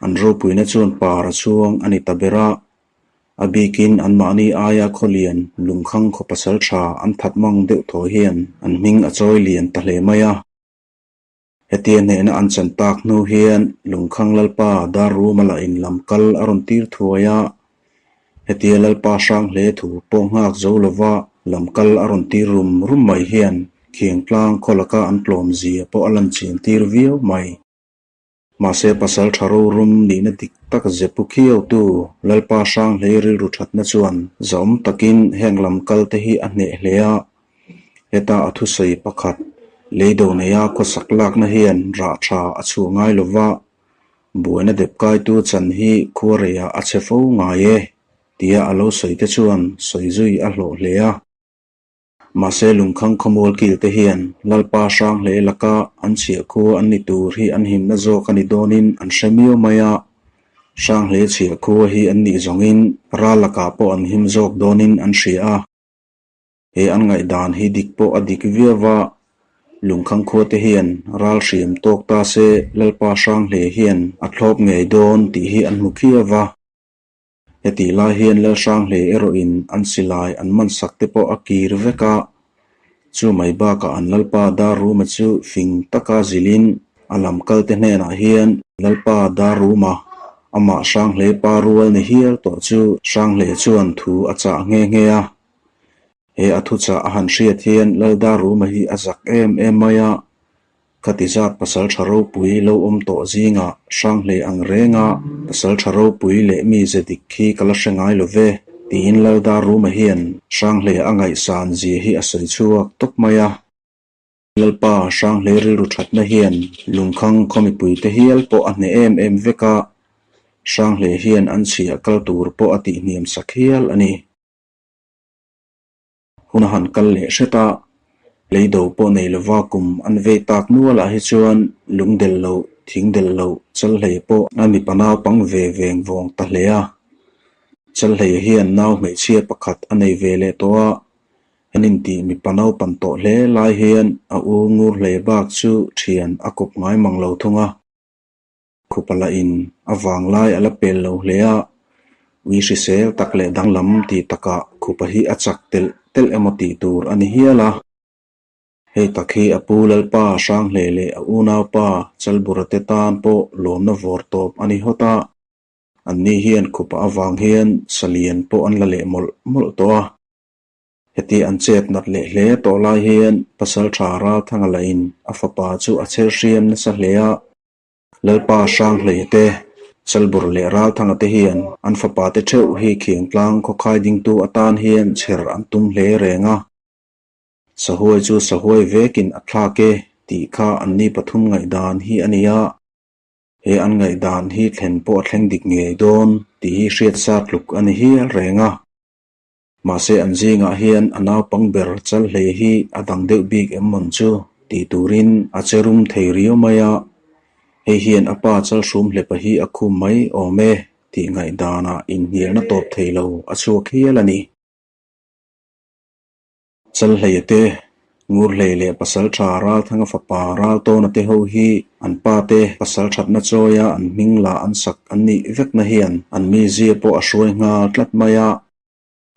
Speaker 2: an ropuina chuan par a chhuang a ni ta ber a, a bikin anmahni aia khawlian lungkhang khaw pasal tha an that mang deuh thaw hian an hming a chawi lian ta hle mai a. Hetia hnehna an chan tak hnu hian Lungkhang Lalpa Darruma lah in lam kal a rawn tir thuai a, hetia Lalpa hrang hle thu pawh nghak zo lova lam kal a rawn tir rum rum mai hian Khiangtlang khaw laka an tlawm zia pawh a lan chian tir viau mai. Mahse pasal tha rorum nihna dik tak ze pu khiautu Lalpa hrang hlei rilru thatna chuan zahawm takin heng lam kal te hi a hneh hle a, Heta a thusawi pakhat, Leido neia khawsak lakna hian rah tha a chhuah ngai lo va, buaina dep kaitu chan hi khuareiah a chhe fo ngai e, tia a lo sawi te chuan sawi zui a hlawh hle a. Mahse lungkhang khawmual kil te hian Lalpa hrang hle laka an chhiah khua an ni tur hi an himna zawk a ni dawnin an hre miau mai a, hrang hle chhiah khua hi an nih zawngin ral lakah pawh an him zawk dawnin an hria a. He an ngaihdan hi dik pawh a dik viau va, lungkhang khuate hian ral hriam tawk ta se Lalpa Hranghle hian a thlawp ngei dawn tih hi an hmu khiau va. Hetih lai hian Lal Hranghle erawhin an silai an man sak te pawh a kir vek a, chu mai bakah an Lalpa Darruma chu fing taka zilhin a lam kalte hnenah hian Lalpa Darruma amah Hranghle pa rual ni hial tawh chu Hranghle chuan thu a chah nghe nghe a. He a thuchah a han hriat hian Laldaruma hi a zak em em mai a, khati zat pasal tha ropui lo awm tawh zingah Hranghlei ang renga pasal tha ropui leh mi ze dik khi ka la hre ngai lo ve, tiin Laldaruma hian Hranghlei a ngaihsan zia hi a sawi chhuak tawp mai a. Lalpa Hranghlei rilru thatna hian lungkhang khaw mipuite hial pawh a hneh em em vek a, Hranghlei hian an chhiah kal tur pawh a tihhniam sak hial a ni. Hun a han kal leh hret a, leido pawh nei lova kum an vei tak nualah hi chuan lung del loh, thing del loh, chalhlei pawh a mipa naupang ve veng vawng ta hle a. Chalhlei hian nau hmeichhia pakhat a nei ve leh tawh a, an intih mipa naupan tawh hle lai hian a u ngur hle bak chu thian a kawp ngai mang lo thung a. Khupa lahin a vang lai a la pel lo hle a, ui hrisel tak leh danglam tih takah Khupa hi a chak telh telh emaw tih tur a ni hial a. Hei tak hi a pu Lalpa Hranghlei leh a unaupa Chalbura te tan pawh lawmna vawr tawp a ni hawt a. Anni hian Khupa avang hian salian pawh an la leh mawlh mawlh tawh a. Heti an chet nat leh hle tawh lai hian Pasalṭha Ralthanga lahin a fapa chu a chher hriam nasa hle a. Lalpa Hranghlei te, Chalbur leh Ralthanga te hian an fapa te theuh hi Khiangtlang khawkhai dingtu atan hian chher an tum hle reng a. Sahuai chu sahuai vekin a thlak e tih kha anni pathum ngaihdan hi a ni a. He an ngaihdan hi thlen pawh a thleng dik ngei dawn tih hi hriatsa tluk a ni hial reng a. Mahse an zingah hian a naupang ber chal hlei hi a dang deuh bik em mawn chu tih turin a che rum thei riau mai a, hei hian a pa chal hrum hlepa hi a khum mai awm e tih ngaihdanah inhnialna tawp thei lo a chhuak hial a ni. Chal hleia te, Ngur hlei leh pasal tha Ralthanga fapa Raltawna te ho hi an pa te pasal thatna chawia an hming lah an sak an nih vekna hian an mizia pawh a hruai nghal tlat mai a.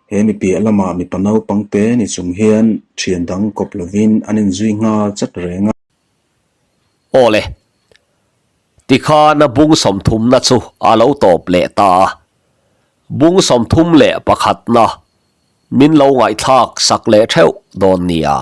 Speaker 2: He mi piah lamah mipa naupang te ni chung hian thian dang kawp lovin an inzui nghal chat reng a.
Speaker 1: Aw le, tikhan a bung sawmthumna chu a lo tawp leh ta a. Bung 31na min lo ngaihthlak sak leh theuh dawn nia.